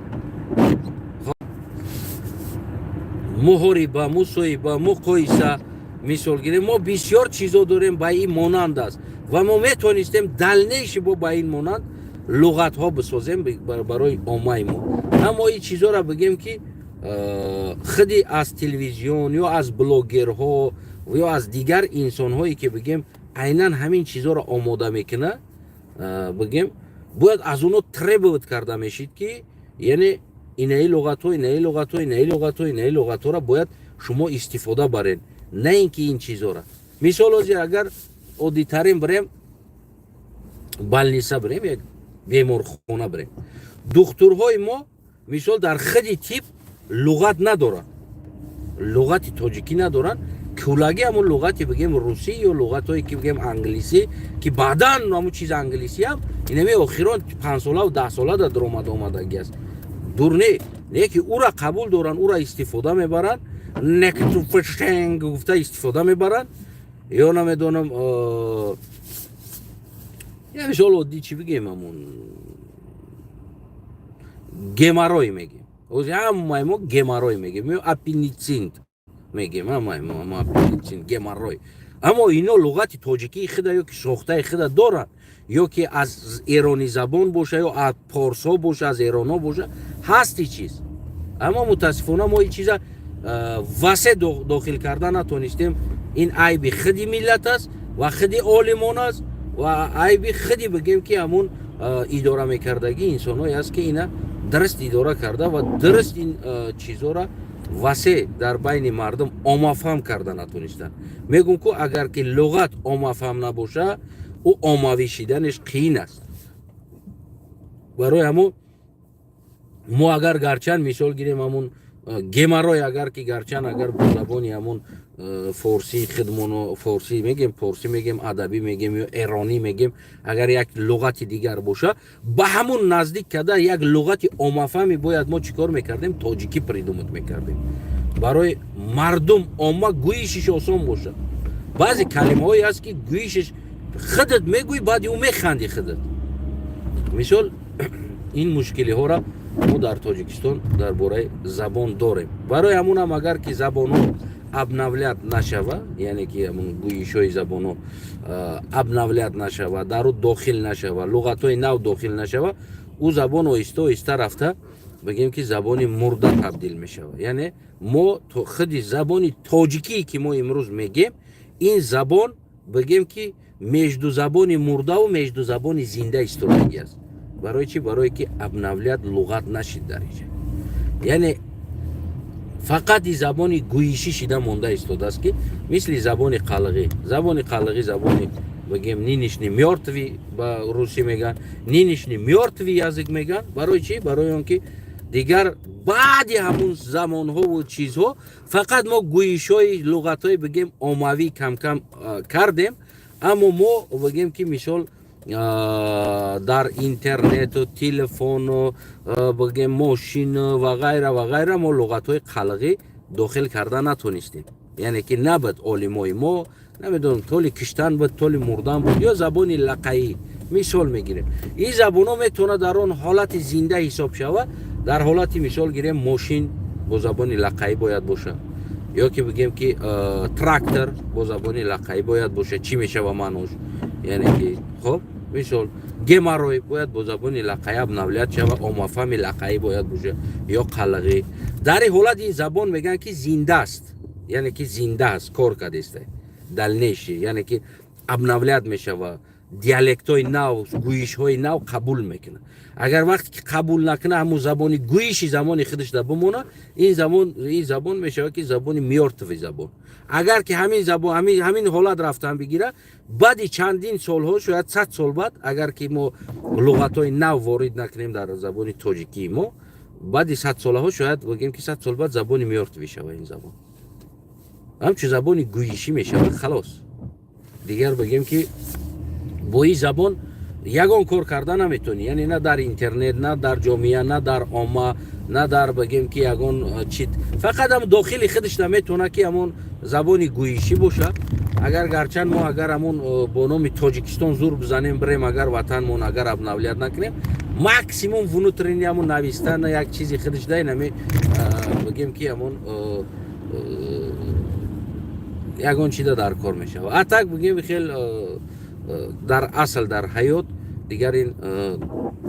муҳориба, мусоҳиба, муқоиса. Мисол гирем, мо бисёр чизо дорем, ба ин монанд аст ва мо метавонистем дальнейший бо ба ин монанд луғатҳо бисозем барои оммаи мо. Аммо ин чизоро, бигем, ки худи аз телевизион ё аз блогерҳо Ё аз дигар инсонҳое, ки, бигем, айнан ҳамин чизҳоро омода мекунад, бигем, бояд аз онҳо требовать карда мешид, ки яъне инаи луғатҳо, инаи луғатҳо, инаи луғатҳо, инаи луғатҳоро бояд шумо истифода баред, на ин ки ин чизҳоро. Мисол, ҳозир агар оддитарин бирем, больница бирем, як беморхона бирем, духтурҳои мо, мисол, дар худи тиб луғат надоранд, луғати тоҷикӣ надоранд. Кӯлагӣ ҳамун луғати, бигем, русӣ ё луғатҳое, ки, бигем, англисӣ, ки баъдан ҳамун чиз англисиам инами охирон 5 солаву 10 сола дар даромада омадагӣ аст, дур не ки ӯра қабул доранд, ӯра истифода мебаранд, нектуфшенг гуфта истифода мебаранд. Ё намедонам, я мисол оддӣ чӣ бигем, ҳамун геморрой мегем. Ҳамаи мо геморрой мегем ё аппендицит мегем, ҳамаи мо аппендицит, геморрой. Аммо ино луғати тоҷикии худа ё ки сохтаи худа доранд, ё ки аз эронӣ забон боша, ё аз порсҳо боша, аз эронҳо боша, ҳасти чиз. Аммо мутаассифона мо ин чиза васеъ дохил карда натонистем. Ин айби худи миллат аст ва худи олимон аст ва айби худи, бигем, ки ҳамун идора мекардагӣ инсонҳое аст, ки ина дуруст идора карда ва дуруст ин чизҳоро васеъ дар байни мардум оммафаҳм карда натонистанд. Мегӯм ку, агар ки луғат оммафаҳм набоша, ӯ оммавӣ шиданаш қиин аст. Барои ҳамун мо агар гарчанд, мисол гирем, ҳамун геморрой, агар ки гарчанд агар бо забони ҳамун форсии хидмоно, форсӣ мегем, порсӣ мегем, адабӣ мегем ё эронӣ мегем, агар як луғати дигар боша, ба ҳамун наздик карда як луғати оммафаҳме бояд мо чӣ кор мекардем, тоҷикӣ придумать мекардем, барои мардум, омма гӯишиш осон бошад. Баъзе калимаҳое аст, ки гӯишиш худат мегӯӣ, баъди ӯ механди худат. Мисол, ин мушкилиҳоро мо дар Тоҷикистон дар бораи забон дорем. Барои ҳамунам, агар ки забонҳо обновлять нашава, яъне ки ҳамун гӯишҳои забонҳо обновлять нашава, дар ӯ дохил нашава, луғатҳои нав дохил нашава, ӯ забон оҳиста оҳиста рафта, бигем, ки забони мурда табдил мешавад. Яъне мо худи забони тоҷикие, ки мо имрӯз мегем, ин забон, бигем, ки между забони мурдаву между забони зинда истодагӣ аст. Барои чӣ? Барое ки обновлять луғат нашид дар инҷа, яъне фақат и забони гӯишӣ шида монда истодааст, ки мисли забони қалғӣ. Забони қалғӣ, забони, бигем, нынешний мёртвый, ба русӣ мегӯянд нынешний мёртвый язык мегӯянд. Барои чӣ? Барои он ки дигар баъди ҳамун замонҳову чизҳо фақат мо гӯишҳои луғатҳои, бигем, оммавӣ камкам кардем. Аммо мо, бигем, ки мисол, дар интернету, телефону, бигем, мошину ва ғайра ва ғайра мо луғатҳои қалғӣ дохил карда натонистем. Яъне ки набуд олимои мо, намедонам, толи киштан буд, толи мурдан буд ё забони лақаӣ мисол мегирем. Ин забонҳо метавонад дар он ҳолати зинда ҳисоб шавад. Дар ҳолати, мисол гирем, мошин бо забони лақаӣ бояд бошад, ё ки, бигем, ки трактор бо забони лақаӣ бояд бошад, чӣ мешава маънош? Яъне ки, хоб, мисол, геморрой бояд бо забони лақаӣ обновлять шава, оммафаҳми лақаӣ бояд бошад ё қалғӣ. Дар ин ҳолат ин забон мегӯянд, ки зинда аст, яъне ки зинда аст, кор кардеста дальнейший, яъне ки обновлять мешава, диалектҳои нав, гӯишҳои нав қабул мекунад. Агар вақте ки қабул накунад, ҳамун забони гӯиши замони худаш да бимона, ин забон, ин забон мешавад, ки забони мёртвый забон. Агар ки ҳамин забон ҳамин ҳолат рафтан бигира, баъди чандин солҳо, шояд 100 сол баъд, агар ки мо луғатҳои нав ворид накунем дар забони тоҷикии мо, баъди 100 солаҳо, шояд, бигем, ки 100 сол баъд забони мёртвый шава. Ин забон ҳамчун забони гӯишӣ мешавад, халос. Дигар, бигем, ки бо ин забон ягон кор карда наметавонӣ, яъне на дар интернет, на дар ҷомеа, на дар омма, на дар, бигем, ки ягон чит. Фақат ҳам дохили худаш наметавонад, ки ҳамон забони гӯишӣ бошад. Агар гарчанд мо агар ҳамон бо номи Тоҷикистон зур бизанем, бирем, агар ватанмон агар обновлять накунем, максимум внутренний ҳамон навистан як чизи худаш да инами, бигем, ки ҳамон ягон чида дар кор мешавад. А так, бигем, хел дар асл, дар ҳаёт дигар ин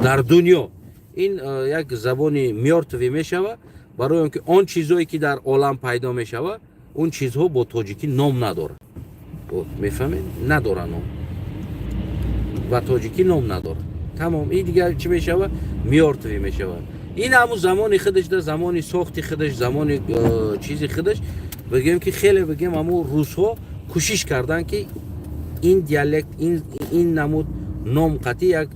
дар дунё ин як забони мёртвый мешавад, барои он ки он чизое, ки дар олам пайдо мешавад. Он чизҳо бо тоҷикӣ ном надорад, мефаҳмед? Надора ном, ба тоҷикӣ ном надорад. Тамом. Ин дигар чӣ мешавад? Мёртвый мешавад. Ин ҳамун замони худаш да, замони сохти худаш, замони чизи худаш, бигем ки хеле, бигем, ҳамун русҳо кӯшиш карданд, ки ин диалект, ин намуд ном қатъи як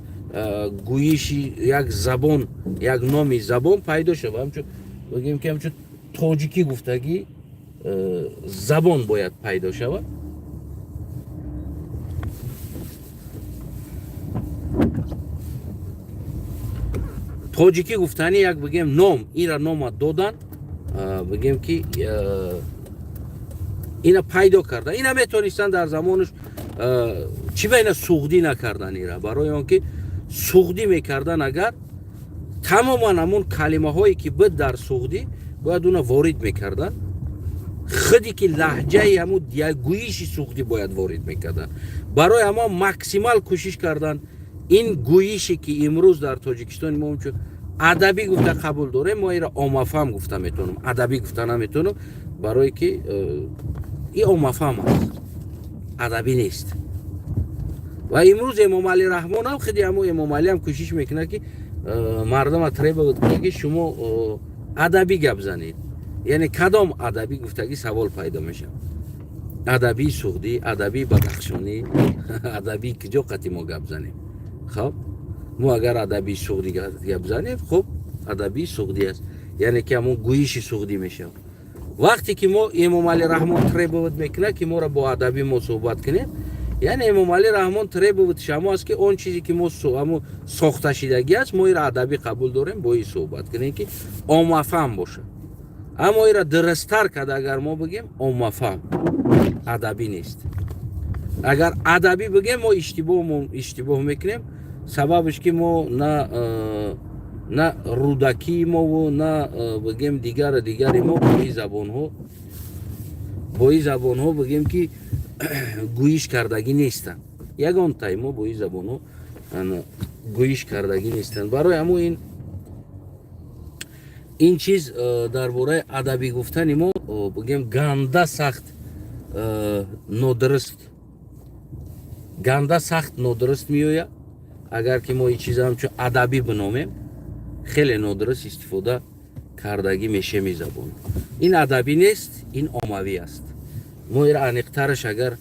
гӯиши як забон, як номи забон пайдо шава. Ҳамчун, бигем ки, ҳамчун тоҷикӣ гуфтагӣ забон бояд пайдо шавад. Тоҷикӣ гуфтани як, бигем, ном, инра нома додан, бигем ки ина пайдо кардан. Ина метонистанд дар замонаш, чӣ ба ина суғдӣ накардан ира? Барои он ки суғдӣ мекардан агар, тамоман ҳамун калимаҳое ки буд дар суғдӣ, бояд уна ворид мекардан. Худи ки лаҳҷаи ҳамун гӯиши суғдӣ бояд ворид мекардан. Барои ҳамон максимал кӯшиш кардан. Ин гӯише ки имрӯз дар Тоҷикистони мо ҳамчун адабӣ гуфта қабул дорем, мо инро оммафаҳм гуфта метавонам, адабӣ гуфта наметавонам, барое ки ин оммафаҳм аст, адабӣ нест. Ва имрӯз Эмомалӣ Раҳмон ҳам, худи ҳамо Эмомалӣ ҳам кӯшиш мекунад, ки мардама требовать кунад, ки шумо адабӣ гап занед. Яъне кадом адабӣ гуфтагӣ савол пайдо мешавад: адабии суғдӣ, адабии бадахшонӣ, адабии куҷо қати мо гап занем? Хоб, мо агар адабии суғдӣ гап занем, хуб, адабии суғдӣ аст, яъне ки ҳамон гӯиши суғдӣ мешавад. Вақте ки мо, Эмомалӣ Раҳмон требовать мекунад, ки моро бо адабӣ мо суҳбат кунем, яъне Эмомалӣ Раҳмон требовать шамо аст, ки он чизе ки мо ҳамо сохташидагӣ аст, мо ира адабӣ қабул дорем, бо ин суҳбат кунем, ки оммафаҳм бошад. Аммо ира дурусттар карда агар мо бигем, оммафаҳм, адабӣ нест. Агар адабӣ бигем, мо иштибоҳ мекунем. Сабабш ки мо на Рӯдакии мову на, бигем, дигару дигари мо бо ин забонҳо, бигем ки, гӯиш кардагӣ нестанд. Ягонтаи мо бо ин забонҳо гӯиш кардагӣ нестанд. Барои ҳамо ин чиз дар бораи адабӣ гуфтани мо, бигем, ганда сахт нодуруст, ганда сахт нодуруст меояд. Агар ки мо ин чиза ҳамчун адабӣ биномем, хеле нодуруст истифода кардагӣ мешеми забон. Ин адабӣ нест, ин оммавӣ аст. Мо ира аниқтараш агар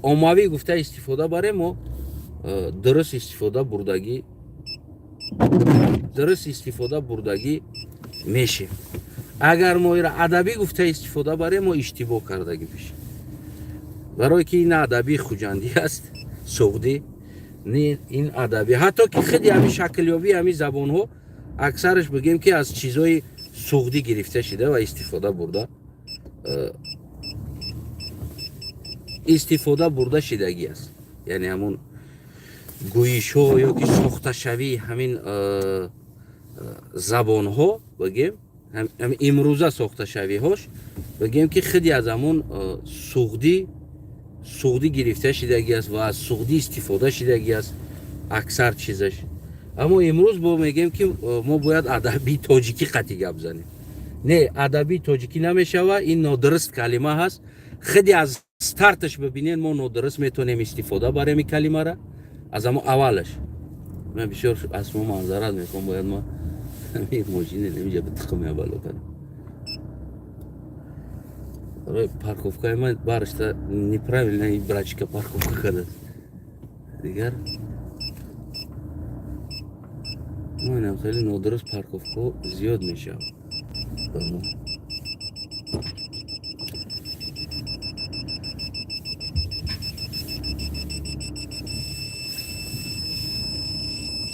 оммавӣ гуфта истифода барем, мо дуруст истифода бурдагӣ мешем. Агар мо ира адабӣ гуфта истифода барем, мо иштибоҳ кардагӣ мешем, барое ки ин адабии хуҷандӣ аст, суғдӣ не. Ин адабӣ, ҳатто ки худи ҳамин шаклёбии ҳамин забонҳо аксараш, бигем ки, аз чизҳои суғдӣ гирифта шида ва истифода бурда шидагӣ аст. Яъне ҳамун гӯишҳо ё ки сохташавии ҳамин забонҳо, бигем, имрӯза сохташавиҳош, бигем ки, худи аз ҳамун суғдӣ гирифта шидагӣ аст ва аз суғдӣ истифода шидагӣ аст аксар чизаш. Аммо имрӯз бо мегӯем, ки мо бояд адабии тоҷикӣ қатъи гап занем. Не, адабии тоҷикӣ намешава, ин нодуруст калима ҳаст. Худи аз старташ бибинед, мо нодуруст метавонем истифода барем ин калимара аз ҳамо аввалаш. Ман бисёр аз шумо маъзарат мехоҳам, бояд ма мошине намиҷа битиқм ябало кардам. Парковкаи ман барышта неправильно брачка парковка кардааст. Дигар манам хеле нодуруст парковкаҳо зиёд мешавад. Ба мо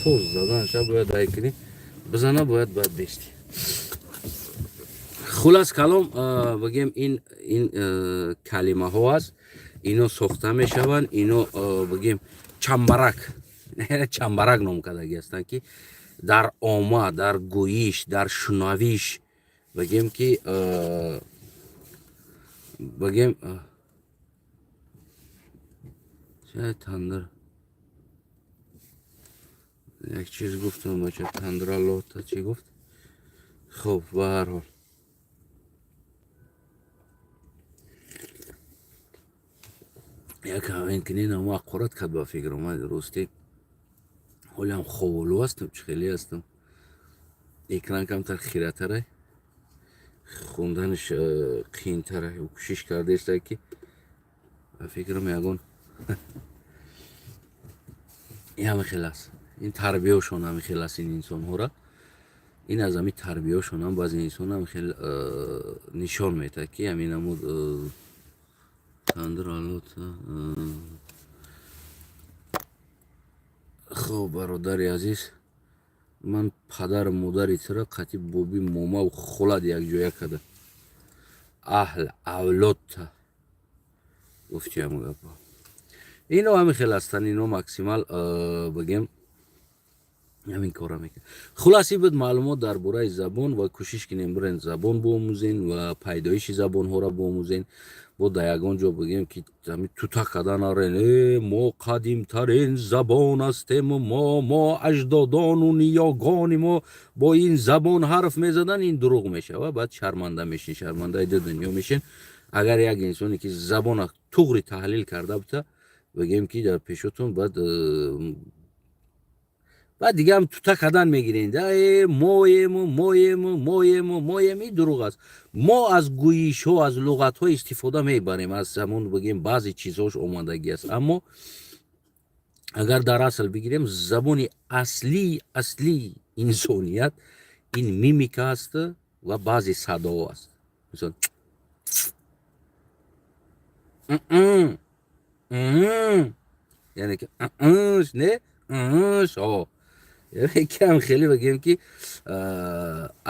тоз задан ша бояд ай кунӣ, бизана бояд бести. Хулас калом, бигем, ин калимаҳо аст, ино сохта мешаванд, ино, бигем, чамбарак ном кардагӣ ҳастанд, ки дар омма, дар гӯиш, дар шунавиш, бигем ки, бигем, тандир як чиз гуфтам, бача, тандра лота чӣ гуфт. Хуб, ба ҳар ҳол. Як ҳамин кинин ҳамо ҳақорат кард, ба фикр омад. Ростӣ, ҳолиам ховолу ҳастам, чӣ хеле ҳастам. Экран камтар хиратарай, хонданаш қиинтара. Кӯшиш кардаеста, ки ба фикрам ягон ҳами хел аст. Ин тарбияшон ҳами хел аст, ин инсонҳоро. Ин аз ҳами тарбияшон ҳам баъзе инсон ҳам хел нишон метаҳад, ки ҳамин намуд тандир алот. Хуб, бародари азиз, ман падару модари тура қатъи боби момаву холат якҷоя карда, аҳл авлодта гуфтиам гапо. Ино ҳамин хел ҳастанд. Ино максимал бигем, ҳамин кора мекунад. Хулоси, буд маълумот дар бораи забон. Ва кӯшиш кунем, бирен забон биомӯзен ва пайдоиши забонҳоро биомӯзен. Бо дар ягон ҷо бигем, ки ҳами тута карда нарен: «Э, мо қадимтарин забон ҳастему мо аҷдодону ниёгони мо бо ин забон ҳарф мезадан». Ин дурӯғ мешава. Баъд шарманда мешин, шармандаи ду дунё мешин. Агар як инсоне, ки забона туғри таҳлил карда бута, бигем, ки дар пешотон, баъд дигаам тута кардан мегирен: «Э, моему, моему, моему, моем». Ин дурӯғ аст. Мо аз гӯйишҳо, аз луғатҳо истифода мебарем, аз ҳамон, бигем, баъзе чизҳош омадагӣ аст. Аммо агар дар асл бигирем, забони аслии инсоният ин мимика аст ва баъзе садоҳо аст. Мисол, яъне ки не, кам хеле, бигем, ки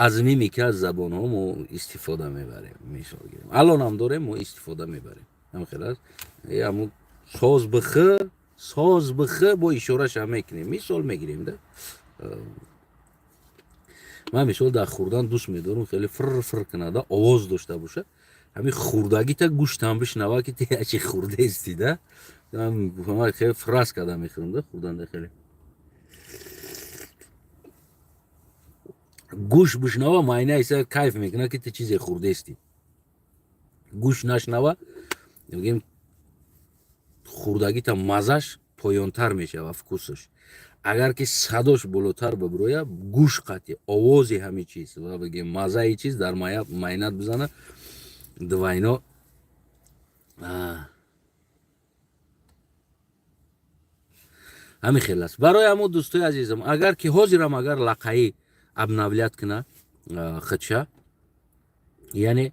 аз мимика, аз забонҳо мо истифода мебарем. Мисол гирем, алонам дорем, мо истифода мебарем. Ҳам хел аст. Ҳамун соз бихы, соз бихы, бо ишораша мекунем. Мисол мегирем да, ман, мисол, дар хӯрдан дӯст медорам, хеле фир фир кунада, овоз дошта бошад. Ҳамин хӯрдагита гӯштам бишнава, ки ти ячи хӯрдаисти да. Хеле фраз карда мехӯрам да, хӯрданда хеле гӯш бишнава, майнаиса кайф мекунад, ки ту чизе хӯрдаисти. Гӯш нашнава, мегӯем, хӯрдагита мазаш поёнтар мешава, вкус аш. Агар ки садош болотар бибироя, гӯш қатъи овози ҳамин чиз ва, бигем, мазаи чиз дар майнат бизана двойно. Ҳамин хел аст. Барои ҳамон, дӯстои азизам, агар ки ҳозирам агар лақаӣ обновлять куна худша, яъне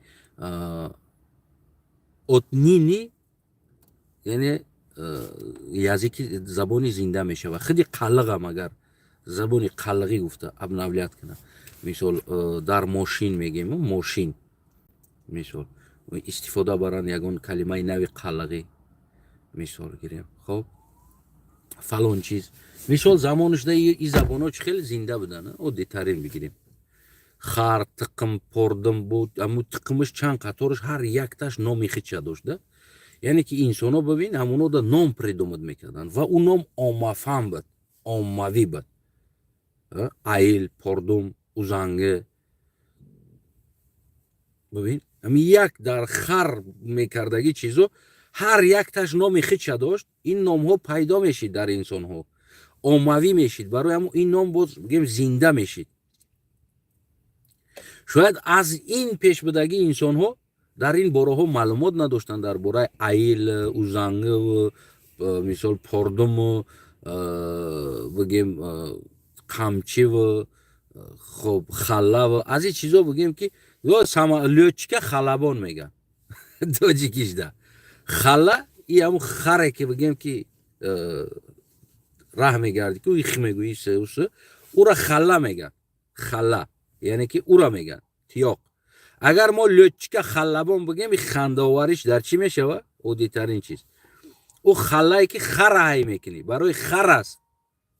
отныне, яъне язык и забони зинда мешава. Худи қаллиғам агар забони қаллиғӣ гуфта обновлять куна, мисол, дар мошин мегем, мошин, мисол, истифода баранд ягон калимаи нави қаллиғӣ, мисол гирем, хоб, фалон чиз. Мисол, замонашда и забонҳо чӣ хеле зинда буданд. Оддитарин бигирем: хар, тиқм, пордим буд. Аму тиқмиш чанд қатораш, ҳар якташ номи хича дошт. Яъне ки инсонҳо, бибин, ҳамонода ном придумать мекарданд ва ӯ ном оммафаҳм буд, оммавӣ буд: аил, пордум, узанги. Бибин, ҳами як дар хар мекардагӣ чизо ҳар якташ номи хича дошт. Ин номҳо пайдо мешид дар инсонҳо, оммавӣ мешид. Барои ҳамо ин ном боз, бигем, зинда мешид. Шояд аз ин пешбудагии инсонҳо дар ин бораҳо маълумот надоштанд, дар бораи аил, узангиву, мисол, пордуму, бигем, қамчиву, хоб, халлаву, аз ин чизо, бигем, ки лётчик а халабон меган тоҷикишда. Хала и ҳамун харе, ки, бигем, ки раҳ мегарди, ку их мегӯи, ура хала меган. Хала яъне ки ура меган тиёқ. Агар мо лётчик а халабон бигем, хандаовариш дар чӣ мешава? Оддитарин чиз, ӯ халае ки хара ҳай мекунӣ, барои хар аст.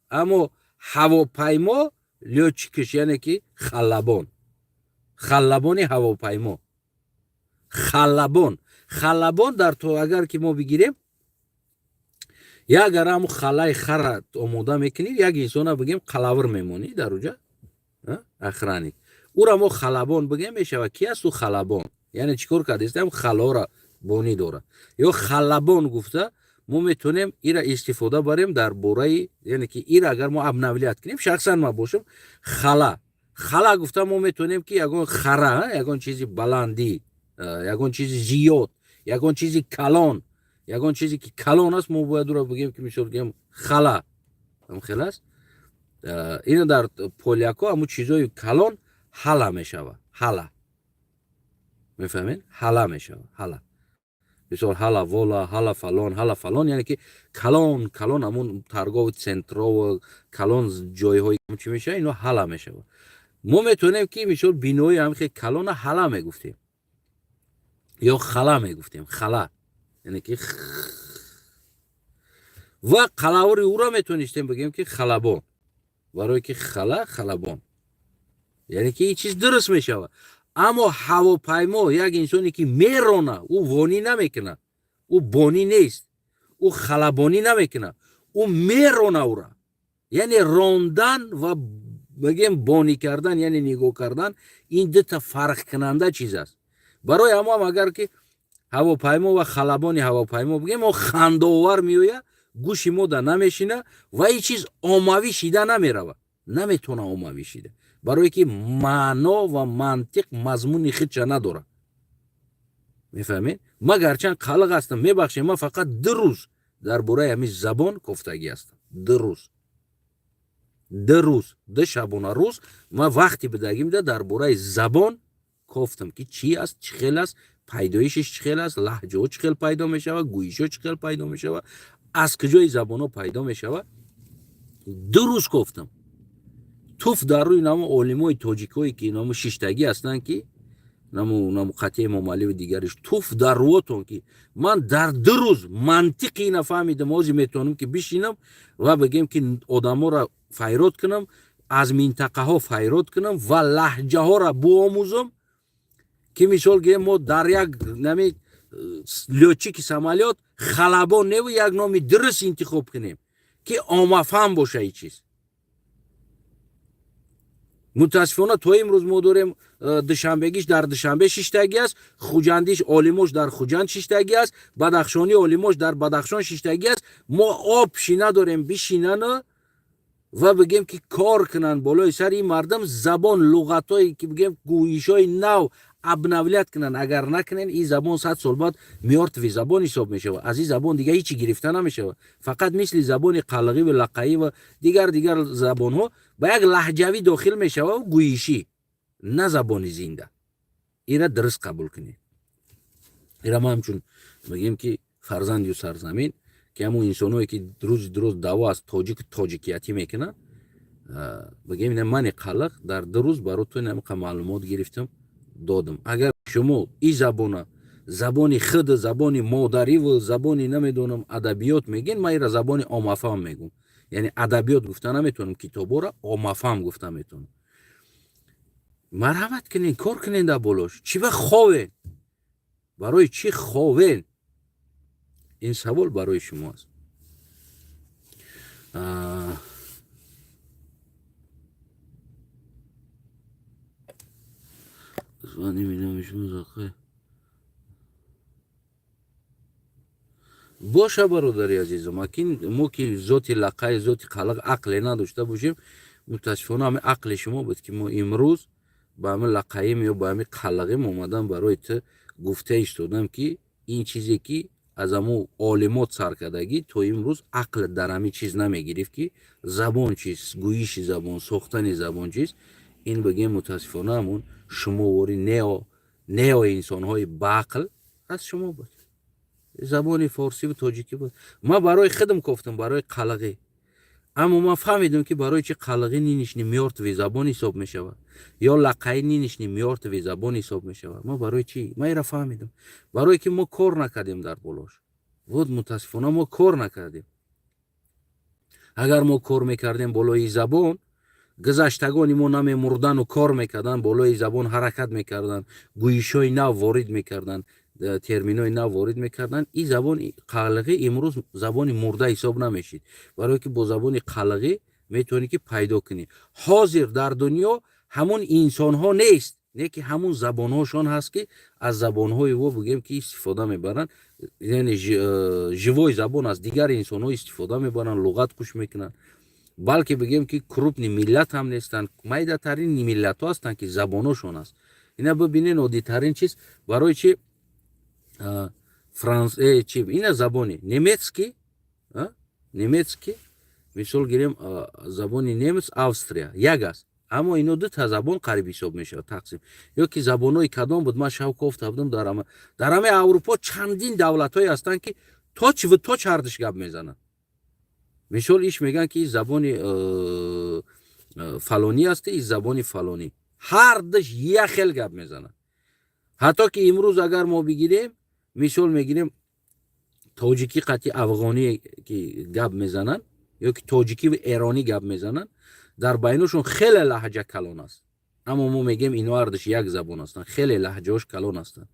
Аммо ҳавопаймо, лётчик иш, яъне ки халабон, халабони ҳавопаймо, халабон. Халабон дар то агар ки мо бигирем, як агар ҳаму халаи хара омода мекунӣ, як инсона, бигем, қалавр мемонӣ дар уҷа, охранник, ура мо халабон бигем, мешава. Ки аст ӯ халабон? Яъне чӣ кор кардааст? Халора бонӣ дорад. Ё халабон гуфта Мо метавонем ира истифода барем дар бораи, яъне ки ира агар мо обновлять кунем, шахсан ман бошам, хала хала гуфта, мо метавонем ки ягон хара, ягон чизи баландӣ, ягон чизи зиёд, ягон чизи калон, ягон чизе ки калон аст, мо бояд уро бигем ки, мисол гем, хала хел аст. Ина дар поляко ҳамун чизои калон hala мешава. Hala, мефаҳмед? Hala мешава, hala. Мисол, hala Wola, hala фалон, hala фалон, яъне ки калон калон, ҳамун торговый центров, калон ҷойҳои чӣ мешава, ино hala мешава. Мо метавонем ки, мисол, бинои ҳам хел калона hala мегуфтем ё хала мегуфтем. Хала, яъне ки ва қалаври ӯро метавонистем бигем ки халабон, барое ки хала, халабон, яъне ки ин чиз дуруст мешавад. Аммо ҳавопаймо, як инсоне ки мерона, ӯ вонӣ намекунад, ӯ бонӣ нест, ӯ халабонӣ намекунад, ӯ мерона ӯра. Яъне рондан ва бигем бонӣ кардан, яъне нигоҳ кардан, ин дута фарқкунанда чиз аст. Барои ҳамоам агар ки ҳавопаймо ва халабони ҳавопаймо бигем, мо хандаовар меояд, гӯши мо да намешина ва ин чиз оммавӣ шида намерава, наметавона оммавӣ шида, барое ки маъно ва мантиқ, мазмуни худша надорад. Мефаҳмед? Ма гарчанд қалиқ ҳастам, мебахшед, ман фақат 2 рӯз дар бораи ҳамин забон кофтагӣ ҳастам. 2 рӯз, 2 рӯз, 2 шабона рӯз ман вақти бидагимда дар бораи забон кофтам, ки чӣ аст, чӣ хел аст, пайдоишиш чӣ хел аст, лаҳҷаҳо чӣ хел пайдо мешавад, гӯишҳо чӣ хел пайдо мешавад, аз куҷои забонҳо пайдо мешавад. 2 рӯз кофтам. Туф дар рӯи намо олимои тоҷикое ки намо шиштагӣ ҳастанд, ки наму қатъи Эмомаливу дигариш, туф дар рӯотон, ки ман дар 2 рӯз мантиқи ина фаҳмидам. Ҳозир метавонам ки бишинам ва бигем ки одаморо файрод кунам, аз минтақаҳо файрод кунам ва лаҳҷаҳоро буомӯзам, ки, мисол гирем, мо дар як нами лётчики самолёт халабон неву як номи дуруст интихоб кунем, ки оммафаҳм боша и чиз. Мутаассифона, то имрӯз мо дорем душанбегиш дар Душанбе шиштагӣ аст, хуҷандиш олимош дар Хуҷанд шиштагӣ аст, бадахшонӣ олимош дар Бадахшон шиштагӣ аст. Мо об надорем бишинану ва бигем ки кор кунанд болои сари ин мардум, забон, луғатҳое ки бигем, гӯишҳои нав обновлять кунанд. Агар накунен, ин забон 100 сол баъд мёртвый забон ҳисоб мешавад. Аз ин забон дига ҳичи гирифта намешавад, фақат мисли забони қалғӣ ва лақаӣ ва дигар дигар забонҳо ба як лаҳҷавӣ дохил мешавад, гӯишӣ, на забони зинда. Ира дуруст қабул кунед. Ира ма ҳамчун мегӯем ки фарзандию сарзамин, ки ҳамун инсонҳое ки рӯзи дуруст даъво аз тоҷику тоҷикиятӣ мекунанд, бигем, мани қалиқ дар 2 рӯз баротон ҳамиқа маълумот гирифтам, додам. Агар шумо и забона забони худ, забони модариву забони, намедонам, адабиёт мегӯен, ман ира забони оммафаҳм мегӯм, яъне адабиёт гуфта наметавонам, китобҳоро оммафаҳм гуфта метавонам. Марҳамат кунен, кор кунен дар болош. Чӣ ба ховен? Барои чӣ ховен? Ин савол барои шумо аст. Боша, бародари азизам, акин мо ки зоти лақаи зоти қалиқ ақле надошта бошем, мутаассифона, ҳами ақли шумо буд, ки мо имрӯз ба ҳами лақаим ё ба ҳами қалиғим омадан барои ту гуфта истодам, ки ин чизе ки аз ҳамун олимот саркардагӣ то имрӯз ақл дар ҳамин чиз намегирифт, ки забон чист, гӯиши забон, сохтани забон чист. Ин, бигем, мутаассифона, ҳамун шумовори нео инсонҳои баақл аз шумо буд. Забони форсиву тоҷикӣ буд. Ман барои худам кофтам, барои қалиғӣ, аммо ман фаҳмидам, ки барои чи қалиғӣ нынешний мёртвый забон ҳисоб мешавад ё лақаи нынешний мёртвый забон ҳисоб мешавад. Ма барои чӣ? Ман ира фаҳмидам, барое ки мо кор накардем дар болош. Вот, мутаассифона, мо кор накардем. Агар мо кор мекардем болои забон, гузаштагони мо намемурдану кор мекарданд болои забон, ҳаракат мекарданд, гӯишҳои нав ворид мекарданд, терминҳои нав ворид мекарданд, ин забони қалиғӣ имрӯз забони мурда ҳисоб намешид, барое ки бо забони қалиғӣ метавонӣ ки пайдо кунӣ. Ҳозир дар дунё ҳамон инсонҳо нест. Не ки ҳамун забонҳошон ҳаст, ки аз забонҳои во бигем, ки истифода мебаранд, яъне живой забон аст. Дигар инсонҳо истифода мебаранд, луғат куш мекунанд. Балки бигем, ки крупный миллат ҳам нестанд, майдатарин миллатҳо ҳастанд, ки забонҳошон аст. Ина бибинен, оддитарин чиз, барои чи франс чи ина забони немецкий, немецкий, мисол гирем, забони немец, Австрия як аст, аммо ино дута забон қариб ҳисоб мешавад, тақсим. Ё ки забонҳои кадом буд, ман шав кофта будам. Дар ҳамаи Аврупо чандин давлатҳое ҳастанд, ки точь в точь ҳардуш гап мезананд. Мисол, иш мегӯянд, ки забони фалонӣ аст, и забони фалонӣ, ҳардуш як хел гап мезананд. Ҳатто ки имрӯз агар мо бигирем, мисол мегирем, тоҷикӣ қати афғонӣ ки гап мезананд ё ки тоҷикиву эронӣ гап мезананд, дар байношон хеле лаҳҷа калон аст, аммо мо мегӯем, ино ҳардуш як забон ҳастанд, хеле лаҳҷаош калон ҳастанд.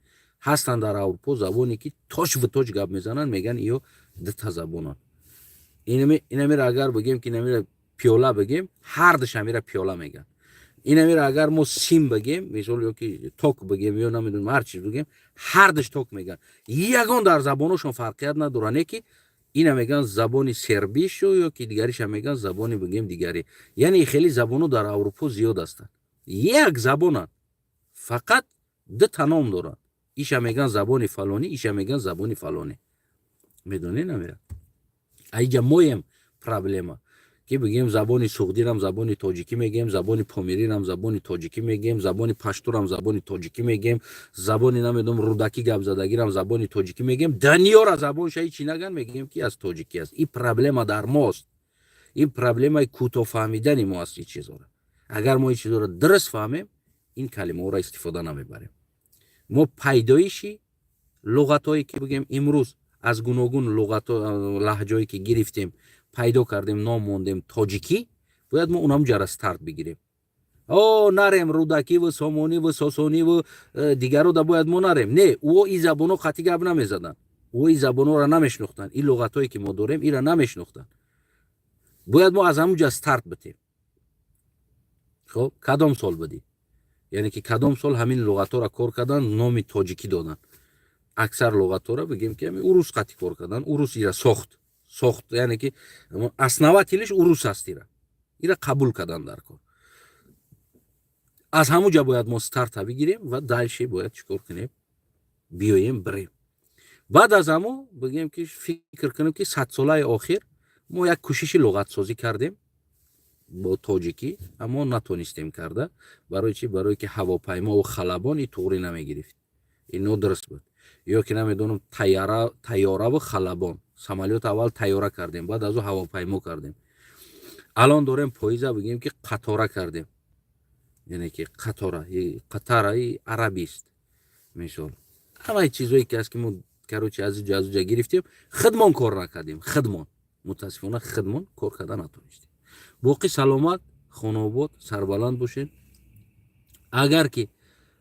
Ҳастанд дар Аврупо забоне, ки точь в точь гап мезананд, мегӯянд, иё дута забонанд. Инамира агар бигем, ки инамира пиёла бигем, ҳардуш ҳамира пиёла мегӯянд. Инамира агар мо сим бигем, мисол, ё ки ток бигем, ё намедонам, ҳар чиз бигем, ҳардуш ток мегӯянд. Ягон дар забоношон фарқият надорад, не ки ина мегӯянд забони сербишу ё ки дигариша мегӯянд забони, бигем, дигарӣ. Яъне хеле забонҳо дар Аврупо зиёд ҳастанд, як забонанд, фақат дута ном доранд. Иша мегӯянд забони фалонӣ, иша мегӯянд забони фалонӣ. Медонӣ, намера, аиҷа моем проблема, ки бигем, забони суғдирам забони тоҷикӣ мегӯем, забони помирирам забони тоҷикӣ мегӯем, забони паштурам забони тоҷикӣ мегӯем, забони, намедонам, рудакӣ гапзадагирам забони тоҷикӣ мегӯем. Даниёра забонша ҳичи наган, мегӯем, ки аз тоҷикӣ аст. Ин проблема дар мост, ин проблемаи кӯтоҳфаҳмидани мо аст. Ин чизора агар мо ин чизоро дуруст фаҳмем, ин калимаҳоро истифода намебарем. Мо пайдоиши луғатҳое, ки бигем, имрӯз аз гуногун луғато, лаҳҷое ки гирифтем, пайдо кардем, ном мондем тоҷикӣ, бояд мо унам ҷара старт бигирем. О нарем рудакиву сомониву сосониву дигаро да бояд мо нарем. Не, ӯо и забонҳо қатъи гап намезаданд, ӯо и забонҳоро намешинохтанд, ин луғатҳое ки мо дорем, ира намешинохтанд. Бояд мо аз ҳамун ҷа старт битем. Хоб, кадом сол будӣ, яъне ки кадом сол ҳамин луғатҳоро кор кардан, номи тоҷикӣ доданд? Аксар луғатҳоро, бигем, ки ҳамин урус қатъи кор кардан, урус ира сохт, яъне ки основатель иш урус аст. Ира қабул кардан дар кор. Аз ҳамун ҷа бояд мо старта бигирем ва дальше бояд чӣ кор кунем, биёем, бирем. Баъд аз ҳамо, бигем, ки фикр кунем, ки 100 солаи охир мо як кӯшиши луғатсозӣ кардем бо тоҷикӣ, аммо натонистем карда. Барои чӣ? Барое ки ҳавопаймову халабон и туғрӣ намегирифт, ин нодуруст буд. Ё ки, намедонам, тайёраву халабон, самолёт аввал тайёра кардем, баъд аз ӯ ҳавопаймо кардем. Алон дорем поиза, бигем, ки қатора кардем, яъне ки қатора, қатараи арабист. Мисол, ҳамаи чизое ки аст, ки мо, короче, аз ҷо, аз ҷа гирифтем, худмон кор накардем, худмон, мутаассифона, худмон кор карда натонистем. Боқӣ саломат, хонаобод, сарбаланд бошед. Агар ки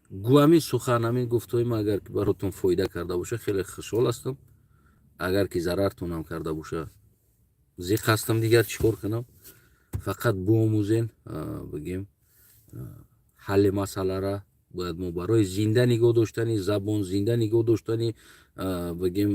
ҳамин сухан, ҳамин гуфтҳои ма, агар ки баротон фоида карда боша, хеле хушҳол ҳастам. Агар ки зарартонам карда боша, зиқ ҳастам, дигар чӣ кор кунам? Фақат биомӯзен, бигем, ҳалли масъалара. Бояд мо барои зинда нигоҳ доштани забон, зинда нигоҳ доштани, бигем,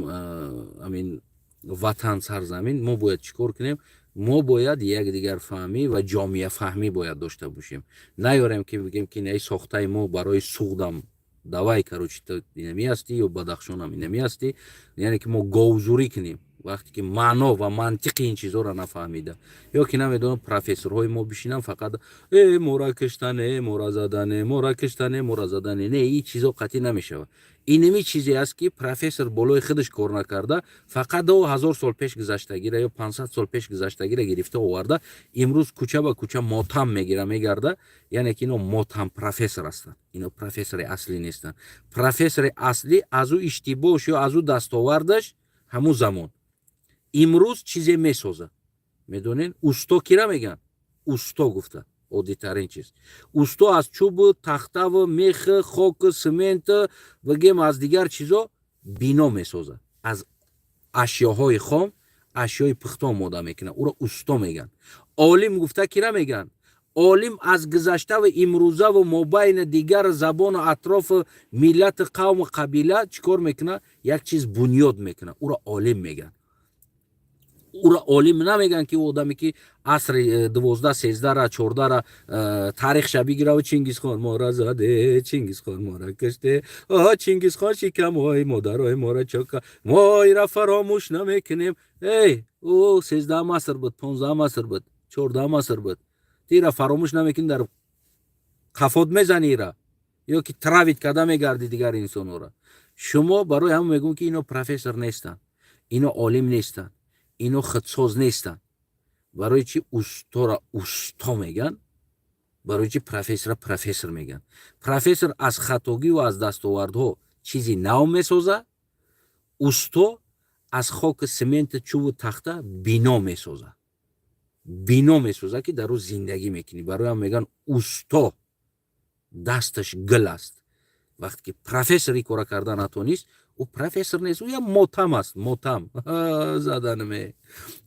амин ватан, сарзамин, мо бояд чӣ кор кунем? Мо бояд якдигарфаҳмӣ ва ҷомеафаҳмӣ бояд дошта бошем. Наёрем, ки бигем, ки инаи сохтаи мо барои Суғдам, давай, короче, инами ҳастӣ ё Бадахшонам инами ҳастӣ, яъне ки мо говзурӣ кунем, вақте ки маъно ва мантиқи ин чизҳоро нафаҳмида. Ё ки, намедонам, профессорҳои мо бишинанд, фақат э мора киштане, мора задане, мора киштане, мора задане. Не, ин чизҳо қатъӣ намешавад. Инами чизе аст, ки профессор болои худаш кор накарда, фақат 2000 сол пеш гузаштагира ё 500 сол пеш гузаштагира гирифта оварда, имрӯз кӯча ба кӯча мотам мегира, мегарда. Яъне ки ино мотам профессор ҳастанд, ино профессори аслӣ нестанд. Профессори аслӣ аз ӯ иштибоҳш ё аз ӯ дастовардаш ҳамун замон имрӯз чизе месозад. Медонед, усто кира мегӯянд? Усто гуфта, оддитарин чиз, усто аз чӯбу тахтаву меху хоку сменту, бигем, аз дигар чизо бино месозад, аз ашёҳои хом ашёи пухта омода мекунад, ӯро усто мегӯянд. Олим гуфта кира мегӯянд? Олим аз гузаштаву имрӯзаву мобайни дигар забону атрофу миллати, қавму қабила чӣ кор мекунад? Як чиз бунёд мекунад, ӯро олим мегӯянд. Ӯро олим намегӯянд, ки одаме ки асри 12, 13-ра, 14-ра таърихша бигираву «Чингизхон мора заде, Чингизхон мора куште, Чингизхон шикамҳои модарои мора чока, мо ира фаромӯш намекунем». Эй, ӯ 13-ам аср буд, 15-ам аср буд, 14-ам аср буд. Ту ира фаромӯш намекунӣ, дар қафот мезанӣ ира ё ки травить карда мегарди дигар инсонҳоро. Шумо барои ҳамон мегӯм, ки ино профессор нестанд, ино олим нестанд, ино худсоз нестанд. Барои чи устора усто мегӯянд? Барои чи профессора профессор мегӯянд? Профессор аз хатогиву аз дастовардҳо чизи нав месозад, усто аз хоки, сементу, чӯбу тахта бино месозад, бино месозад, ки дар ӯ зиндагӣ мекунӣ. Барои ҳам мегӯянд, усто дасташ гил аст. Вақте ки профессор ин кора карда натонист, ӯ профессор нест, ӯ як мотам аст, мотам заданме.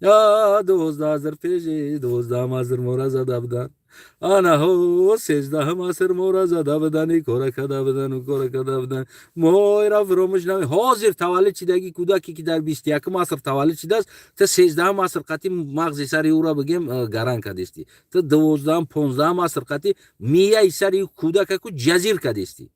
12 аср пеши 12-ам аср мора зада буданд, анаҳо 13-ам аср мора зада буданд, и кора карда буданд, ӯ кора карда буданд, мо ира фаромӯш наме. Ҳозир таваллуд шидаги кӯдаке, ки дар 21-ум аср таваллуд шидааст, ту 13-ам аср қати мағзи сари ӯра бигем гаран кардестӣ, ту 12-ам, 15-ам аср қати мияи сари кӯдакаку ҷазир кардестӣ,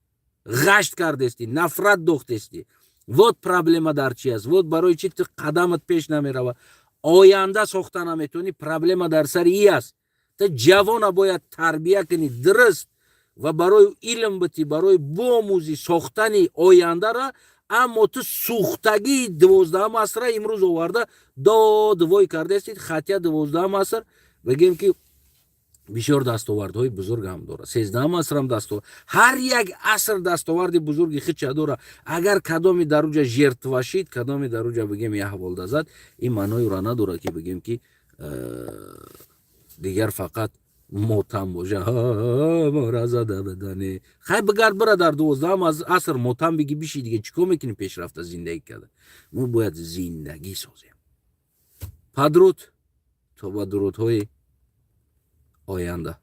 ғашт кардестӣ, нафрат дохтестӣ. Вот проблема дар чи аст, вот барои чи ту қадамат пеш намерава, оянда сохта наметавонӣ. Проблема дар сари и аст. Ту ҷавона бояд тарбия кунӣ дуруст ва барои илм битӣ, барои биомӯзӣ сохтани ояндара. Аммо ту сӯхтагии 12-ам асра имрӯз оварда дод вой кардаестед. Хотя 12-ам аср, бигем, ки бисёр дастовардҳои бузург ҳам дорад, 13-ам асрам дастовард, ҳар як аср дастоварди бузурги хича дорад. Агар кадоми дар уҷа жертва шид, кадоми дар уҷа, бигем, як ҳаволда зад, ин маънои ӯра надорад, ки бигем, ки дигар фақат мотам боша. Мора зада бидане, хай бигард, бира дар 12-ам аср мотам биги, биши, дига чӣ кор мекунӣ? Пешрафта зиндагӣ карда, мо бояд зиндагӣ созем. Падруд, то ба дурудҳои оянда.